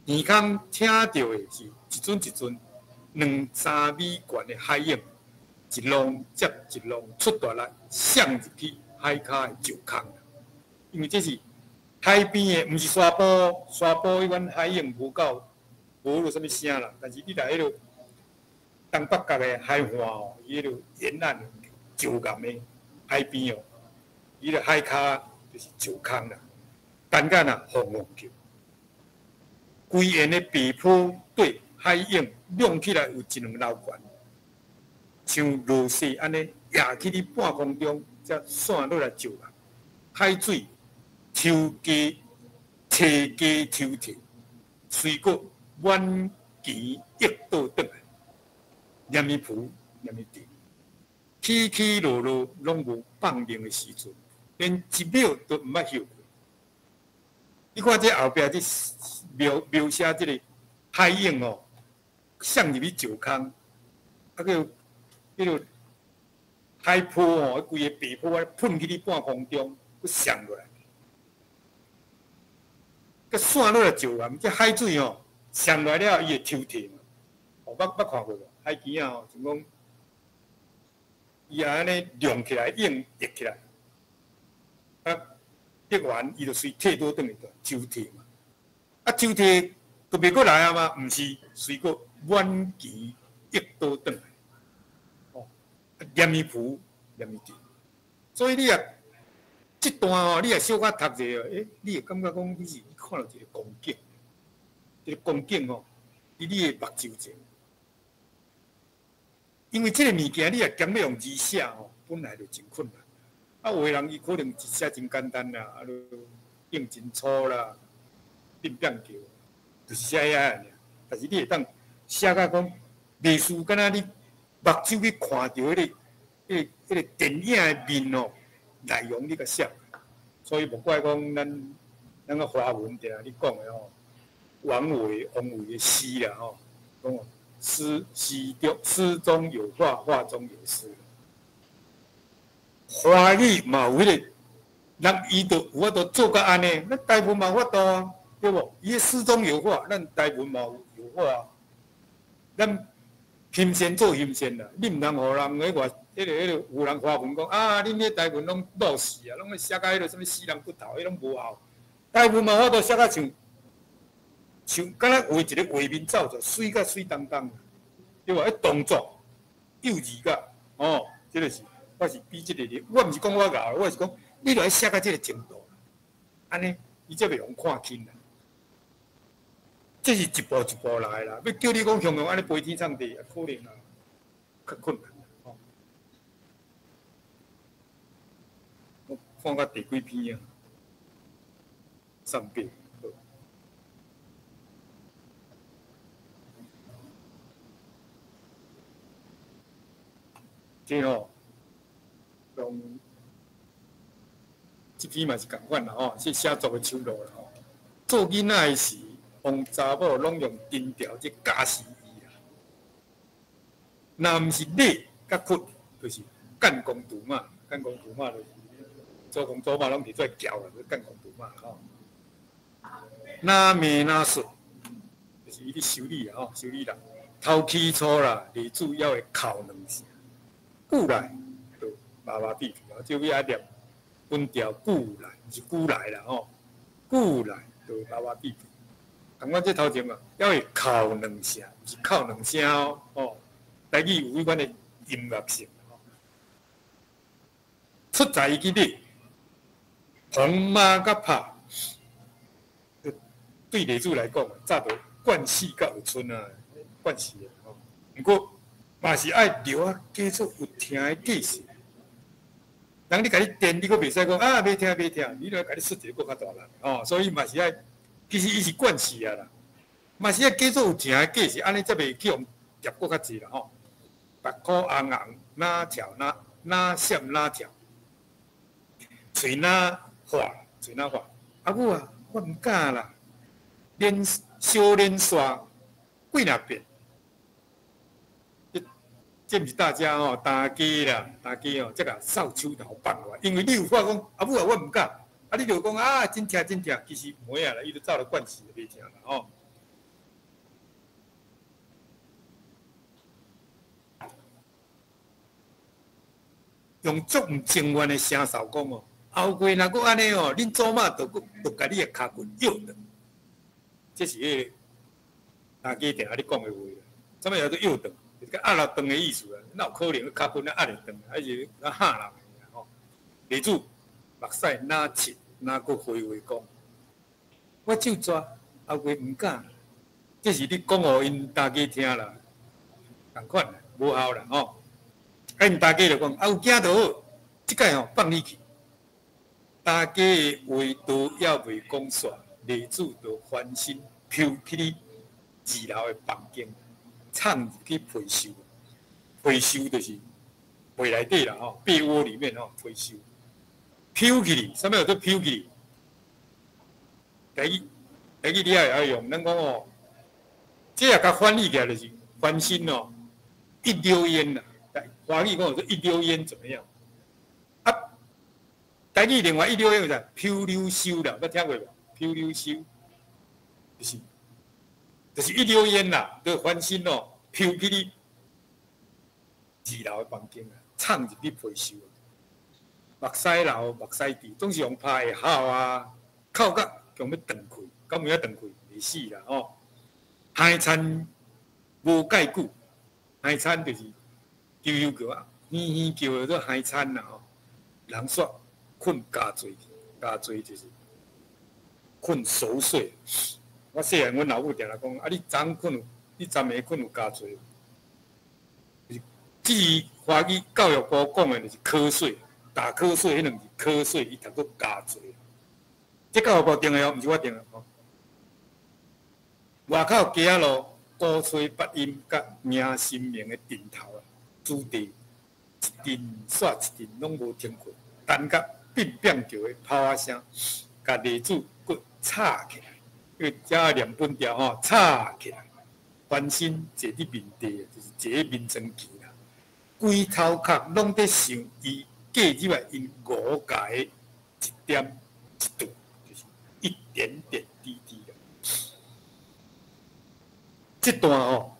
耳空聽著的是一陣一陣兩三米懸的海湧，一浪接一浪出大力，摔入去海跤的石空。因為這是海邊的，毋是沙埔，沙埔彼款海湧無夠，無彼落啥物聲啦。但是你來彼落東北角的海岸哦，伊彼落沿岸石岩的海邊哦，伊个海跤就是石空啦。干干啊，嗡嗡叫，規沿的白波對海湧浪起來有一兩樓懸，像落雪按呢壓起佇半空中，才散落來石岩。海水抽加斜加抽退，隨閣滿墘溢倒轉來，連咪浮連咪沉，起起落落攏無放冷的時陣，連一秒都毋捌歇過。你看這後壁這描描寫這个海湧哦，摔入去石空，啊閣彼个海波哦，規个白波啊噴起佇半空中，閣摔落來，閣散落來石岩，這海水哦，摔落來了後，伊會抽退嘛。哦，捌看過無？海墘仔哦，像講伊也按呢隆起來，湧溢起來，啊，滴完，伊就隨退倒轉去抽屜嘛。啊，抽屜就袂閣來啊嘛？毋是，隨閣滿錢益倒轉來。哦，念伊浮，念伊沉。所以你啊，這段哦，你若小可讀者哦，欸，你會感覺講你是看著一個光景，一個光景哦，佇你的目睭前。因為這個物件，你若兼欲用字寫吼，本來就真困難。啊，有的人伊可能一寫真簡單啦，啊，就用真粗啦，變變叫，就是寫遐爾。但是你會當寫甲講，袂輸敢若你目睭去看著彼個電影的面哦，內容你共寫。所以無怪講咱個華文定定咧講的吼，王維的詩啦吼，講詩中有畫，畫中有詩。華語嘛有彼個，人伊就有法度做甲按呢，咱台文嘛有法度啊，對無？伊的詩中有畫，咱台文嘛有畫啊。咱欣羨做欣羨啦，你毋通予人彼個、彼個有人華文講啊，恁彼台文攏落死啊，攏寫甲彼個啥物死人骨頭，彼攏無效。台文嘛有法度寫甲像敢若畫一個畫面走出來，媠甲媠當當，對無？彼動作幼稚甲，哦，這個是。我是比這個咧，我毋是講我𠢕，我是講你著愛寫到這個程度，按呢伊才袂予看輕啦。這是一步一步來啦，欲叫你講雄雄按呢飛天創地，也可能啊，較困難吼。我看到第幾篇啊？三百。這吼。這篇嘛是仝款啦吼，是寫作的手路啦吼。做囡仔的時，王查某攏用藤條這教死伊啦。若毋是禮佮骨，就是干公拄馬，干公拄馬就是祖公祖媽攏佇做叫啦，干公拄馬吼。若罵若說，就是伊咧修理啊吼，修理人。頭起初啦，麗子猶會哭兩聲，久來就麻麻閉去啊，這尾愛念音調久來，毋是久來啦吼，久來就麻麻閉去。仝款這頭前嘛，猶會哭兩聲，毋是哭兩聲哦，吼，台語有彼款的音樂性吼。出在伊去買，紅媽佮拍，對麗子來講，早就慣勢佮有賰啊，慣勢的吼。毋過嘛是愛留啊，假做有聽的記性。人咧共你電，你閣袂使講啊，袂聽袂聽，你著共你出一个閣較大力吼。所以嘛是愛，其實伊是慣勢啊啦，嘛是愛假做有聽的記性，按呢才袂去予疊閣較濟啦吼。目箍紅紅，哪跳哪哪閃哪跳，喙若化，喙若化。阿母啊，我毋敢啦，連小連煞幾若遍。這毋是大家吼，大家啦，大家吼，才共掃手頭放落來，因為你有話講，阿母啊，我毋敢，啊，你就講啊，真疼真疼，其實毋會啊啦，伊就走來慣勢，袂疼啦吼。用足毋情願的聲嗽講哦，後過若閣按呢哦，恁祖媽就閣就共你的跤骨約斷。這是彼个大家定定咧講的話啦，啥物叫做約斷？就是共壓落斷的意思啊，哪有可能跤骨咧壓會斷？還是咧嚇人的吼？麗子目屎哪拭哪閣回話講，我手抓後過毋敢，這是你講予𪜶大家聽啦，仝款啦，無效啦吼。啊，𪜶大家就講啊，有驚就好，這擺吼放你去。大家的話都猶未講煞，麗子就翻身飄去咧二樓的房間，藏入去被袖，被袖就是被內底啦吼，被窩裡面吼，被袖飄去哩，啥物叫做飄去哩？台語台語你也會曉用，咱講哦，這也共翻譯起來就是翻身哦，一溜煙啦。華語講說一溜煙怎麼樣？啊，台語另外一溜煙就是飄溜咻啦，捌聽過無？飄溜咻，就是一溜煙啦，就翻身哦，飄去你二樓的房間啊，藏入去被袖。目屎流，目屎滴，總是予拍會吼啊，哭甲強欲斷氣，敢有影斷氣？袂死啦吼！海田無蓋久，海田就是悠悠叫啊，嘻嘻叫做海田啦吼。人煞睏加濟，加濟就是睏熟睡。我細漢，阮老母定定講：啊，你昨昏睏有，你昨暝睏有加濟。至於華語教育部講的，就是瞌睡，打瞌睡，彼兩字瞌睡，伊讀做加濟。這教育部定的哦，毋是我定的吼。外口街仔路鼓吹八音佮迎神明的陣頭啊，子弟一陣煞一陣攏無停過，等甲變變叫的炮仔聲，共麗子閣吵起來，因為遮念本調吼，吵起來，翻身坐佇面地，就是坐佇眠床前啦。規頭殼攏佇想伊嫁入來𪜶吳家的一點一滴，就是一點點滴滴啦。這段吼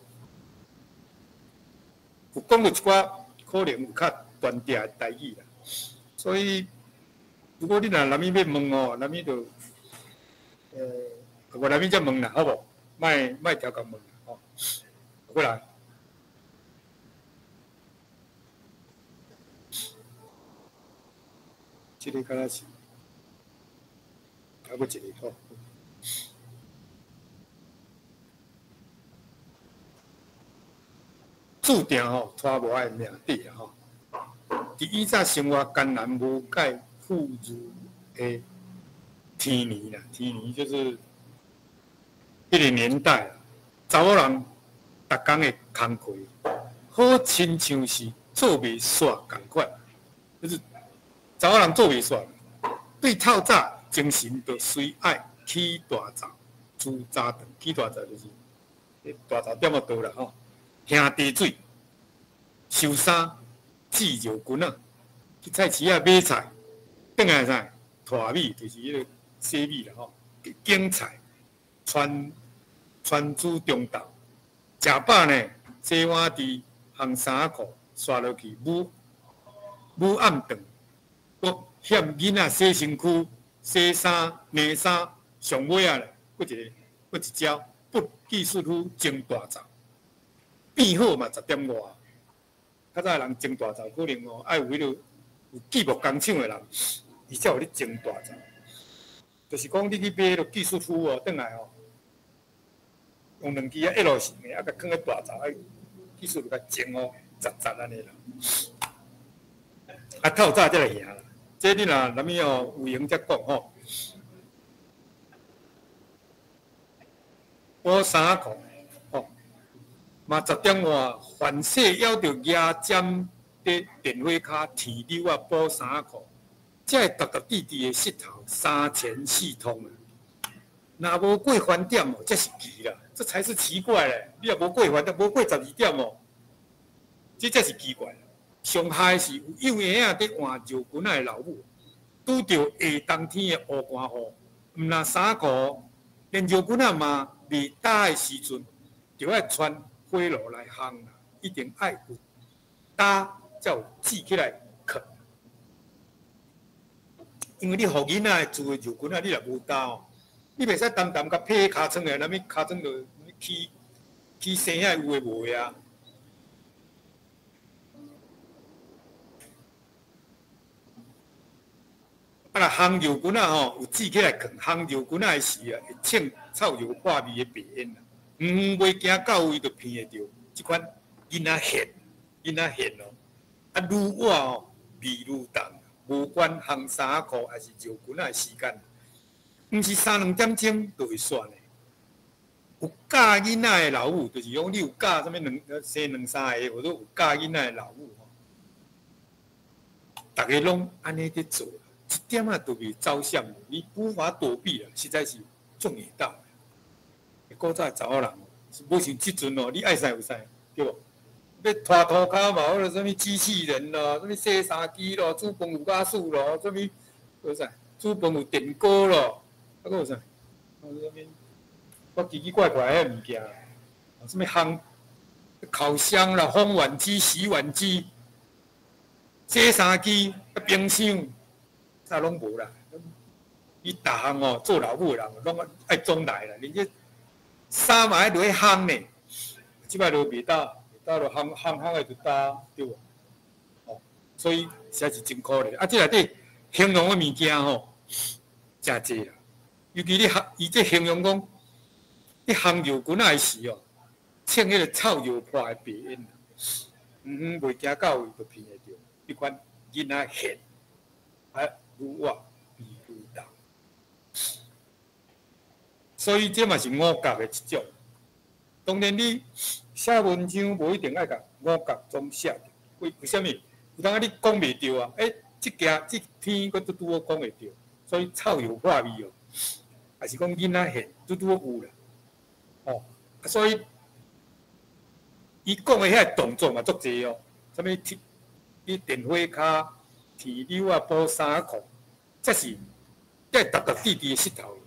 有講到一寡可能有較斷定的台語啦，所以如果你若啥物欲問吼，啥物就無啥物才問啦，好無？莫莫刁共問吼，過來。這个敢若是，還閣一个吼。注定吼，拖無愛命底啊吼！佇以早生活艱難無解富裕的天年啦，天年就是彼个年代啊，查某人逐工的工課，好親像是做袂煞仝款，就是查某人做袂煞，對透早精神就隨愛起大灶煮早頓，起大灶就是大灶點仔倒啦吼。兄茶水、收衫、織尿裙仔，去菜市仔買菜，轉來啥？拖米就是彼个洗米啦吼，揀菜、傳傳煮中晝，食飽呢，洗碗池、烘衫仔褲，刷落去母母暗頓，閣嫌囡仔洗身軀、洗衫、晾衫，上尾仔咧，閣一个，閣一招，不技術夫蒸大灶。變好嘛，10點外。較早人蒸大灶可能哦，愛有彼个有锯木工廠的人，伊才有咧蒸大灶。就是講你去買彼个技術夫哦，轉來哦，用兩支啊 L 型的，啊，共囥佇大灶，啊，技術就共蒸哦，實實按呢啦。啊，透早才來行啦。這你若啥物哦，有閒才講吼。補衫褲。嘛10點外，凡勢枵著牙尖佇電火跤天溜仔補衫褲，才會踏踏滴滴的膝頭三前四通啊！若無過翻點哦，才是奇啦，這才是奇怪咧。你若無過翻點，無過12點哦，這才是奇怪。上害是有幼嬰仔佇換尿裙仔的老母，拄著下冬天的烏寒雨，毋但衫褲，連尿裙仔嘛未焦的時陣，就愛躥火爐來烘啦，一定愛有焦才有豸起來囥。因為你予囡仔做的尿裙仔，你若無焦哦，你袂使澹澹共披尻川的，啥物尻川就起起生遐有的無的啊。啊，若烘尿裙仔吼，有豸起來囥，烘尿裙仔的時啊，會衝臭尿化味的白煙啊。遠遠袂行到位，就鼻會著這款囡仔現，囡仔現哦。啊，愈倚哦，味愈重，無管烘衫褲抑是尿裙仔的時間，毋是三兩點鐘就會煞呢。有教囡仔的老母，就是講你有教啥物兩生兩三个，或者有教囡仔的老母吼，逐个攏按呢佇做，一點仔都袂走閃，你無法躲避啦，實在是足會當。古早查某人無像這陣哦，你愛啥有啥，對無？欲拖塗跤嘛，或者啥物機器人咯，啥物洗衫機咯，煮飯有瓦斯咯，啥物有啥？煮飯有電鍋咯，啊閣有啥？啊啥物？我奇奇怪怪彼物件，啥物烘烤箱啦、烘碗機、洗碗機，洗衫机、冰箱，啥拢无啦。伊逐项哦，做老母的人拢爱总来啦，连这衫嘛爱落去烘呢。这摆就袂焦，袂焦就烘烘烘的就焦，对无？哦，所以实在是真可怜。啊，这内底形容的物件吼，诚济啦。尤其你烘，伊这形容讲，你烘尿裙仔的时哦，穿彼个臭尿破的白烟，远远袂行到位就闻会著，彼款囡仔现，啊，愈活比愈重。所以这嘛是五觉的一种。当然，你写文章无一定爱共五觉总写著。为为啥物？有当仔你讲袂著啊？欸，这件这篇阁拄拄好讲会著，所以臭尿破味哦，抑是讲囡仔现拄拄好有啦。哦，所以伊讲的遐动作嘛足济哦，啥物提去电火跤、提溜啊、补衫裤，这是这踏踏滴滴的穡头，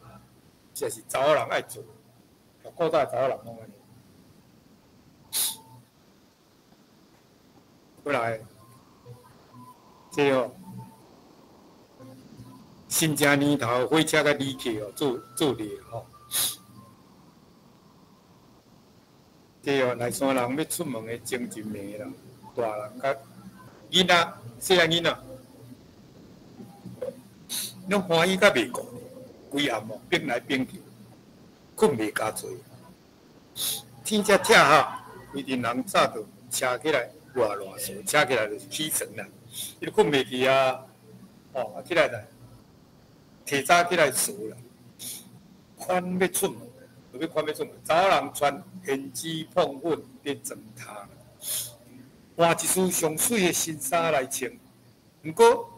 这是查某人爱做，古早查某人拢按呢。过来，这哦，新正年头火车佮旅客哦，做做列吼。这哦，内山人欲出门的前一暝啦，大人佮囡仔，细汉囡仔，拢欢喜甲袂顾，规暗哦，变来变去，睏袂加济。天才拆合，规阵人早就车起来。热热坐，车起来就是起床啦。伊就睏袂去啊，哦，起来啦，提早起来趖啦，款欲出门，就欲款欲出门。查某人穿胭脂膨粉伫妆头，换一束上媠的新衫来穿。毋过，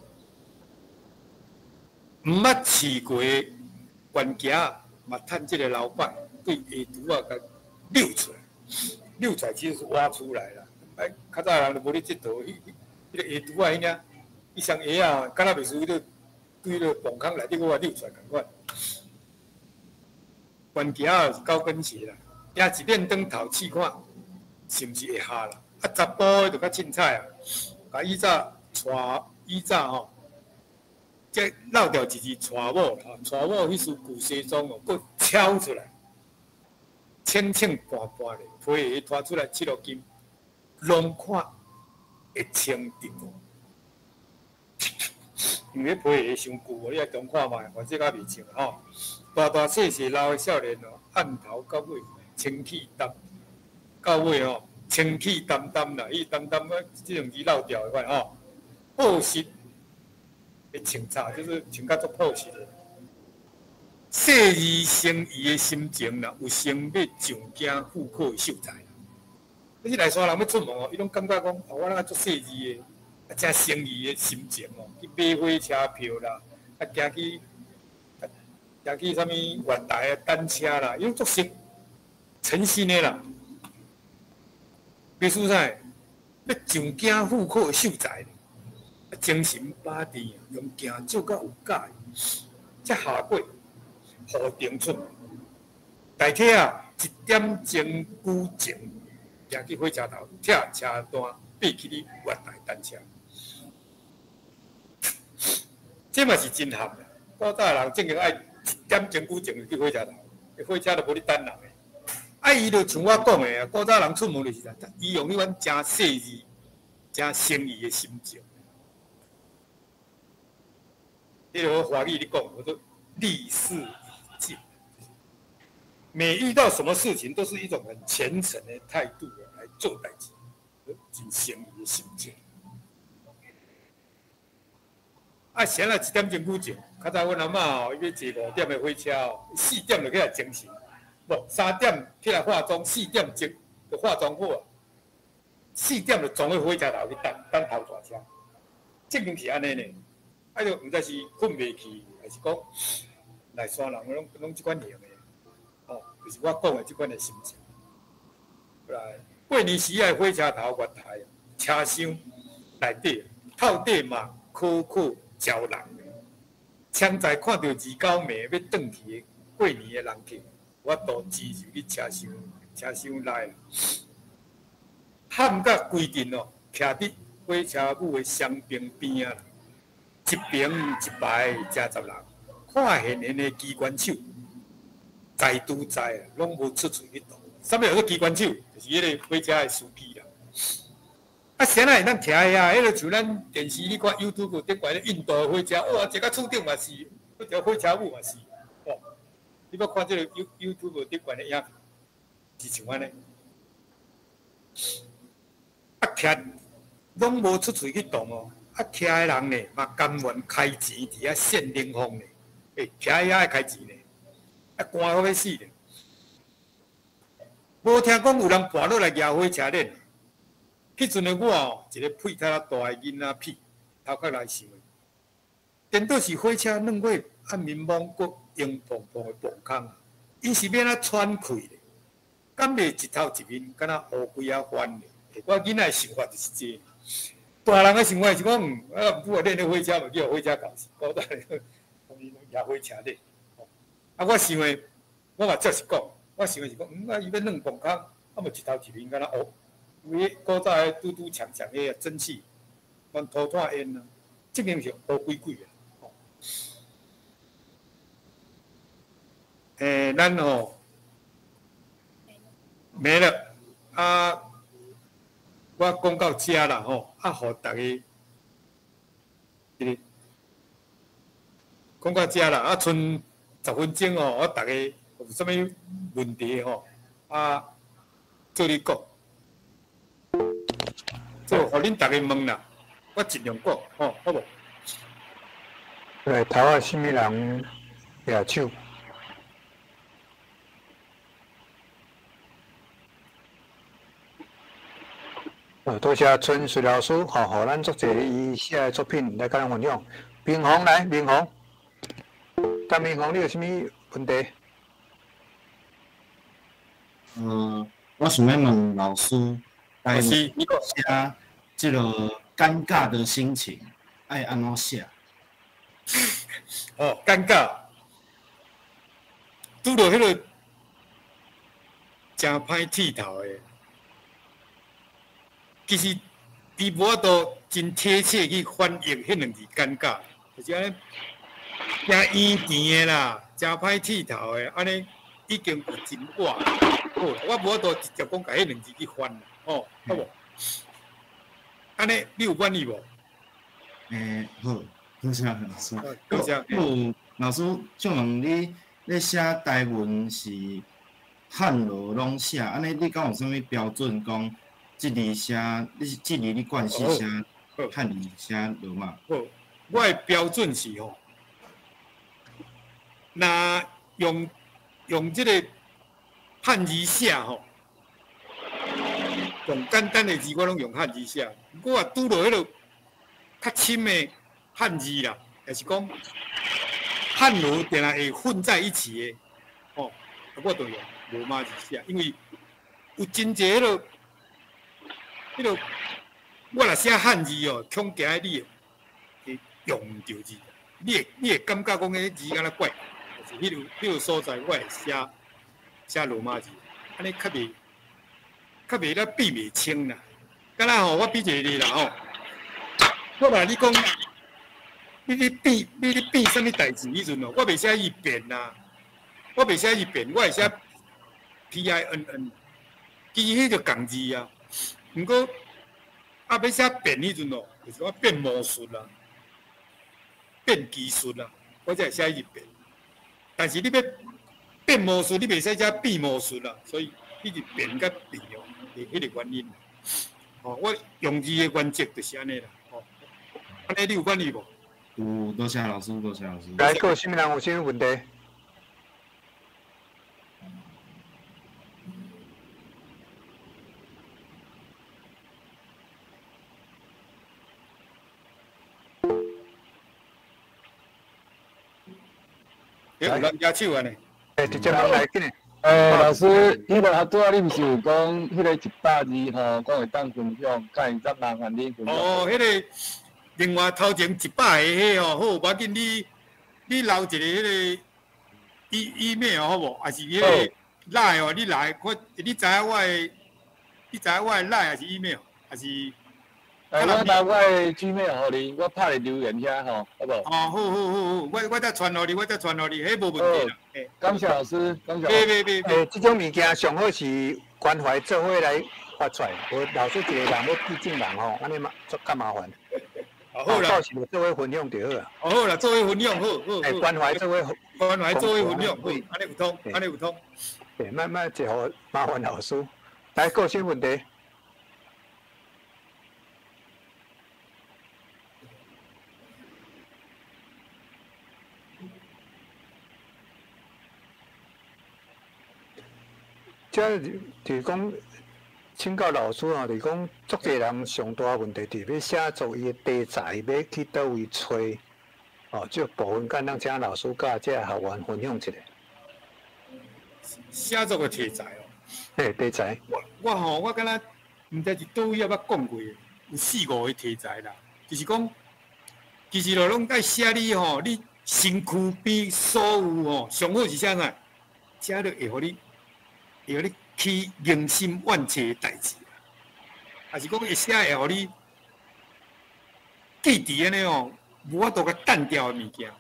毋捌饲过的冤家嘛，趁这个老板对鞋櫥仔共溜出来，溜出来其实是挖出来啦。哎，较早人就无咧𨑨迌，彼彼个鞋櫥仔彼领，彼双鞋仔，敢若袂输彼个对彼个磅空内底阁溜出来仝款。冤家是高跟鞋啦，举一电灯头试看，是毋是会合啦？啊，查埔的就较凊彩啊，共以早娶以早吼，这漏掉一字娶某吼，娶某彼事旧西装哦，阁超出来，清清白白的，皮鞋拖出来七落金。拢看会穿著无？因为皮鞋伤旧哦，你爱重看觅，反正较袂穿吼。大大细细老的少年哦，按头到尾清气澹，到尾吼清气澹澹啦，伊澹澹啊，这两字漏掉的款吼。朴实的穿插，就是穿甲足朴实的。细腻诚意的心情啦，有成欲上京赴考的秀才。你内山人欲出门哦，伊拢感觉讲，哦，我拢爱足细腻的，啊，诚诚意的心情哦，去买火车票啦，啊，行去，行去啥物月台啊，等车啦，伊拢足诚诚心的啦。比如啥？欲上京赴考的秀才，啊，精神饱电，用行照甲有介意，才下过雨顶出门。大体啊，一点钟久前。行去火车头，拆车单，爬去咧月台等车。这嘛是真合啦。古早人正经爱一点钟久前就去火车头，火车都无咧等人的。啊，伊就像我讲的啊，古早人出门就是啥，伊用彼款诚细腻、诚诚意的心情。彼个华语咧讲，叫做立事以敬。每遇到什么事情，都是一种很虔诚的态度来做代志，真诚意的心情。啊，谁来一点钟久前？较早阮阿嬷哦，伊欲坐五点的火车哦，4点就起来精神，无3点起来化妆，4点钟就化妆好啊，四点就撞去火车头去等等头大车。证明是按呢呢，啊，就毋知是睏袂去，抑是讲内山人拢拢这款型的。哦，就是我讲的这款的心情。来，过年时仔火车头月台车厢内底透底嘛可可招人。枪在看著二九暝欲转去的过年的人客，我都挤入去车厢车厢内，喊甲规阵哦，徛伫火車舞的雙爿邊仔，一爿一排成十人，看現現的機關手，在拄在攏無出喙去動。啥物叫做機關手？就是彼個火車的司機啦。啊，啥人會當徛遐？彼个像咱電視你看 YouTube 頂懸咧印度的火車，哇，坐甲厝頂嘛是，彼條火車舞嘛是，哦。你捌看這個 YouTube 頂懸的影片，是像按呢。啊，徛攏無出喙去動哦。啊，徛的人呢，嘛甘願開錢佇遐扇冷風呢。欸，徛遐愛開錢呢，啊，寒到欲死咧。無聽講有人跋落來蜈火車鏈。彼陣的我哦，一個屁仔大的囡仔屁，頭殼來想的，顛倒是火車軟過啊，眠懵閣硬碰碰的磅空，伊是欲按怎喘氣咧？敢袂一頭一面敢若烏龜仔翻咧？我囡仔的想法就是這個。大人的想法是講，啊，毋過練咧火車嘛，叫火車搞死，古早咧，蜈火車鏈。啊，我想的，我嘛照實講，我想的是講，啊，伊欲軟磅空，啊，無一頭一面敢若烏。為古早的拄拄強強的蒸汽，阮塗炭煙啊，這間是烏鬼鬼啊！欸，咱吼沒了啊！我講到這啦吼，啊，予逐家，這個講到這啦，啊，賰10分鐘吼，我逐家有啥物問題吼，啊，做你講。做，予恁逐家問啦，我盡量講，吼，好無？來，頭仔啥物人舉手？多謝春水老師，吼，予咱足濟伊寫的作品來共咱分享。明宏來，明宏，陳明宏，你有啥物問題？我想欲問老師。來寫這個尷尬的心情，愛按怎寫？哦，尷尬，拄著彼個誠歹鐵頭的，其實伊無法度真貼切去翻譯彼兩字尷尬，就是按呢，誠圓甜的啦，誠歹鐵頭的，按呢已經有真活。好，我無法度直接講共彼兩字去翻。哦，好無？按呢，你有滿意無？欸，好，多謝老師。多謝。有老師，請問你咧寫台文是漢羅攏寫，按呢你敢有啥物標準？講這字寫，你這字你慣勢寫漢字寫羅馬？好，我的標準是吼，若用這個漢字寫吼。用簡單的字，我攏用漢字寫。我若拄著彼个較深的漢字啦，也是講漢羅定定會混在一起的，吼，我就用羅馬字寫，因為有真濟彼个，我若寫漢字哦，恐驚你會用毋著字，你會感覺講彼字敢若怪，就是彼个所在，我會寫羅馬字，按呢較袂。較袂咧變袂清啦，敢若吼，我比一個例啦吼，我若你講，你咧變啥物代誌彼陣哦，我袂寫伊變啦，我袂寫伊變，我會寫 P I N N，其實彼就仝字啊。毋過啊，欲寫變彼陣哦，就是講變魔術啦，變技術啦，我才會寫伊變。但是你欲變魔術，你袂使寫變魔術啦，所以你是變佮變哦。是彼個原因，吼，我用字的原則就是按呢啦，吼，按呢你有滿意無？有，多謝老師，多謝老師。來，閣有啥物人有啥物問題？欸，有人舉手按呢？欸，直接問來緊。欸，老師，彼個拄仔你毋是有講彼個100字吼，講會當分享，敢會當麻煩你分享？哦，彼個另外頭前100個彼吼，好，無要緊，你留一個彼個 email 好無？還是彼個 line 哦？你來，我你知影我的，你知影我的 line 還是 email？還是？来，我拿我的 Gmail 予你，我拍咧留言遐吼，好無？哦，好好好好，我再傳予你，我再傳予你，彼無問題啦。感謝老師，感謝。袂袂袂袂。這種物件上好是關懷做伙來發出來，無老師一個人欲記證人吼，按呢嘛足較麻煩。好啦，到時做伙分享就好啊。好啦，做伙分享好，好。關懷做伙，關懷做伙分享，好，按呢有通，按呢有通。對，莫莫一號麻煩老師。來，閣有啥問題？這就是講，請教老師吼，就是講，足濟人上大問題，就是欲寫作伊的題材，欲去佗位揣，哦，這部分敢當請老師佮這學員分享一下。寫作的題材哦，嘿，題材。我吼，我敢若毋知是佗位抑捌講過，有四五個題材啦。就是講，其實就攏愛寫你吼，你身軀邊所有吼，上好是啥呢？寫了會予你。會予你起人心怨切的代誌，抑是講會寫會予你記佇按呢吼，無法度共澹掉的物件，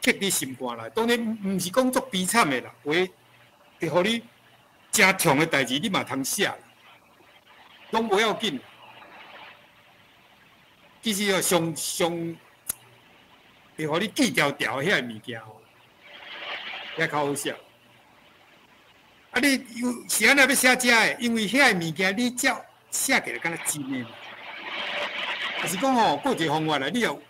刻佇心肝內。當然毋是講足悲慘的啦，有的會予你誠痛的代誌，你嘛通寫，攏無要緊。其實哦，上上會予你記牢牢遐个物件吼，遐較好寫。啊！你有是按怎欲寫這个？因為遐个物件你才寫起來敢若真的嘛。就是講吼，閣有一個方法啦，你若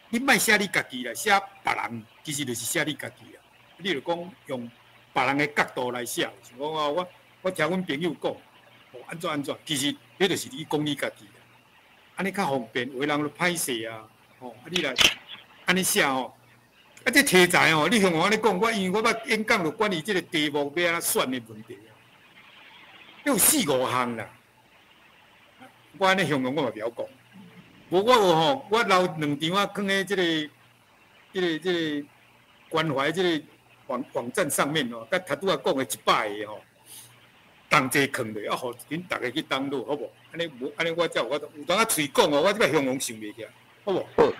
你莫寫你家己啦，寫別人其實就是寫你家己啦。你就講用別人的角度來寫，像講啊，我聽阮朋友講，哦，按怎按怎，其實彼就是你講你家己啦。按呢較方便，有的人就歹勢啊，吼，啊你來按呢寫吼。啊，這題材吼，你像我按呢講，我因為我捌演講就關於這個題目欲按怎選的問題啊，有四五項啦。我按呢形容我嘛袂曉講，無我有吼，我留兩張啊，囥佇這個關懷這個網站上面吼，佮頭拄仔講的100個吼，同齊囥落，啊，予恁逐家去 download 好無？按呢無，按呢我才有法度，有當仔喙講哦，我這擺形容想袂起來，好無？好。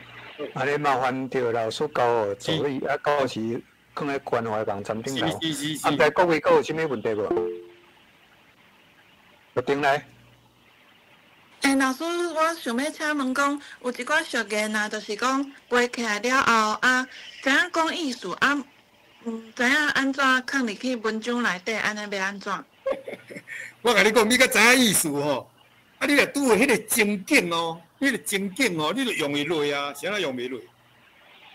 按呢麻煩著老師交予助理，啊，到時囥佇關懷網站頂頭。啊，毋知各位閣有啥物問題無？玉婷來。欸，老師，我想欲請問講，有一寡俗言啊，就是講背起來了後啊，知影講意思啊，毋知影按怎囥入去文章內底，按呢欲按怎？我共你講，你閣知影意思吼？啊，你若拄著彼個情景哦。彼個情景哦，你就用會落啊，是按怎用袂落？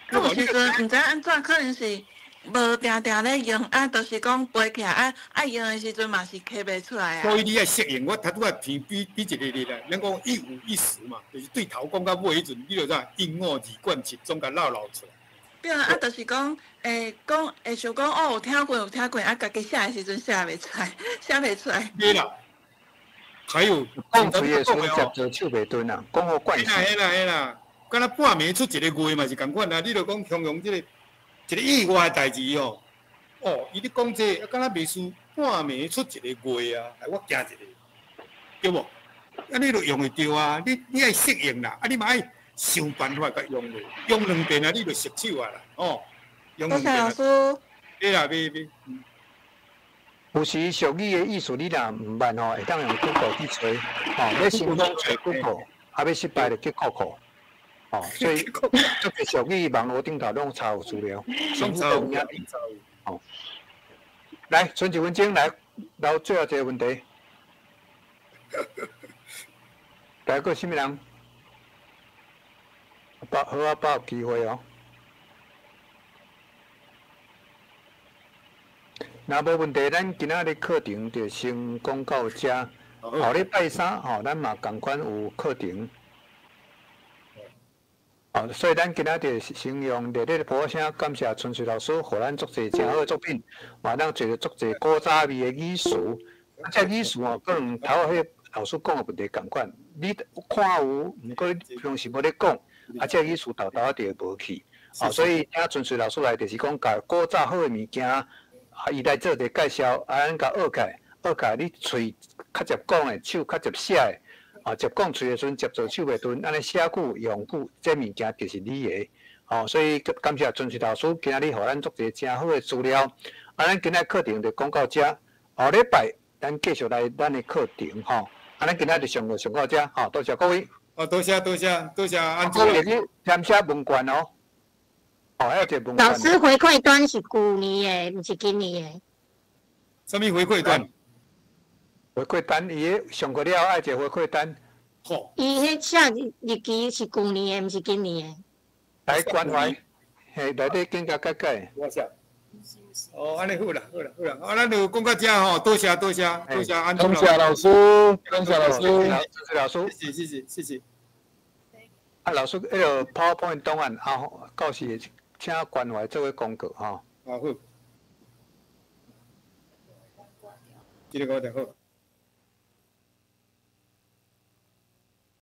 啊，有時陣毋知按怎，可能是無定定咧用，啊，就是講背起來，啊，愛用的時陣嘛是摕袂出來啊。所以你愛適應，我頭拄仔提比比一個例啦，咱講一五一十嘛，就是對頭講到尾彼陣，你就怎一五二貫七，總共漏漏出來。對啊，啊，就是講，講會想講哦，有聽過，有聽過，啊，家己寫的時陣寫袂出來，寫袂出來。對啦。還有講嘴的時陣接做手袂頓啊，講好慣勢。嘿啦嘿啦，敢若半暝出一個月嘛是仝款啊！你著講形容這個一個意外的代誌哦，哦，伊咧講這個，啊，敢若袂輸半暝出一個月啊，來我驚一個，對無？啊，你著用會著啊！你愛適應啦，啊，你嘛愛想辦法共用落，用兩遍啊，你就熟手啊啦，哦。用兩遍。多謝老師。對啦，袂袂。有時俗語的意思你若毋捌吼，會當用 Google 去揣，吼，欲成功揣 Google，啊，欲失敗就去 Google，吼，所以這個俗語網路頂頭攏查有資料，攏查有，吼。來，剩一分鐘來，留最後一個問題。來，閣啥物人？把好啊，把握機會哦。若無問題，咱今仔日課程就先講到遮。後禮拜三吼，咱嘛仝款有課程。哦，所以咱今仔日先用熱烈的鼓聲感謝春水老師，予咱足濟誠好的作品，嘛當做足濟古早味的語詞。啊，這語詞哦，可能頭彼老師講的問題仝款，你看有，毋過你平時無咧講，啊，這語詞沓沓仔就會無去。哦，所以請春水老師來，就是講共古早好的物件。啊，伊來做一個介紹，啊，咱共學起來，學起來，你喙較捷講的，手較捷寫的，啊，接講喙的時陣，接做手袂頓，按呢寫句用句，這物件就是你的。哦，所以感謝春水老師今仔日予咱做一个誠好的資料。啊，咱今仔課程就講到這，後禮拜咱繼續來咱的課程吼。啊，咱今仔就上課上到這，吼，多謝各位。哦，多謝多謝多謝安主任。你填寫問卷哦。哦，還有一個問卷。老師回饋單是舊年的，毋是今年的。啥物回饋單？回饋單，伊個上課了愛一個回饋單。好。伊彼寫日期是舊年的，毋是今年的。來關懷，嘿，內底更加改改。我寫。哦，按呢好啦，好啦，好啦，啊，咱就講到這吼，多謝多謝多謝安主感謝老師，感謝老師，謝謝老師，謝謝謝謝謝。啊，老師，彼個 PowerPoint 檔案啊，到時請關懷做個廣告吼。啊好。這個講得好。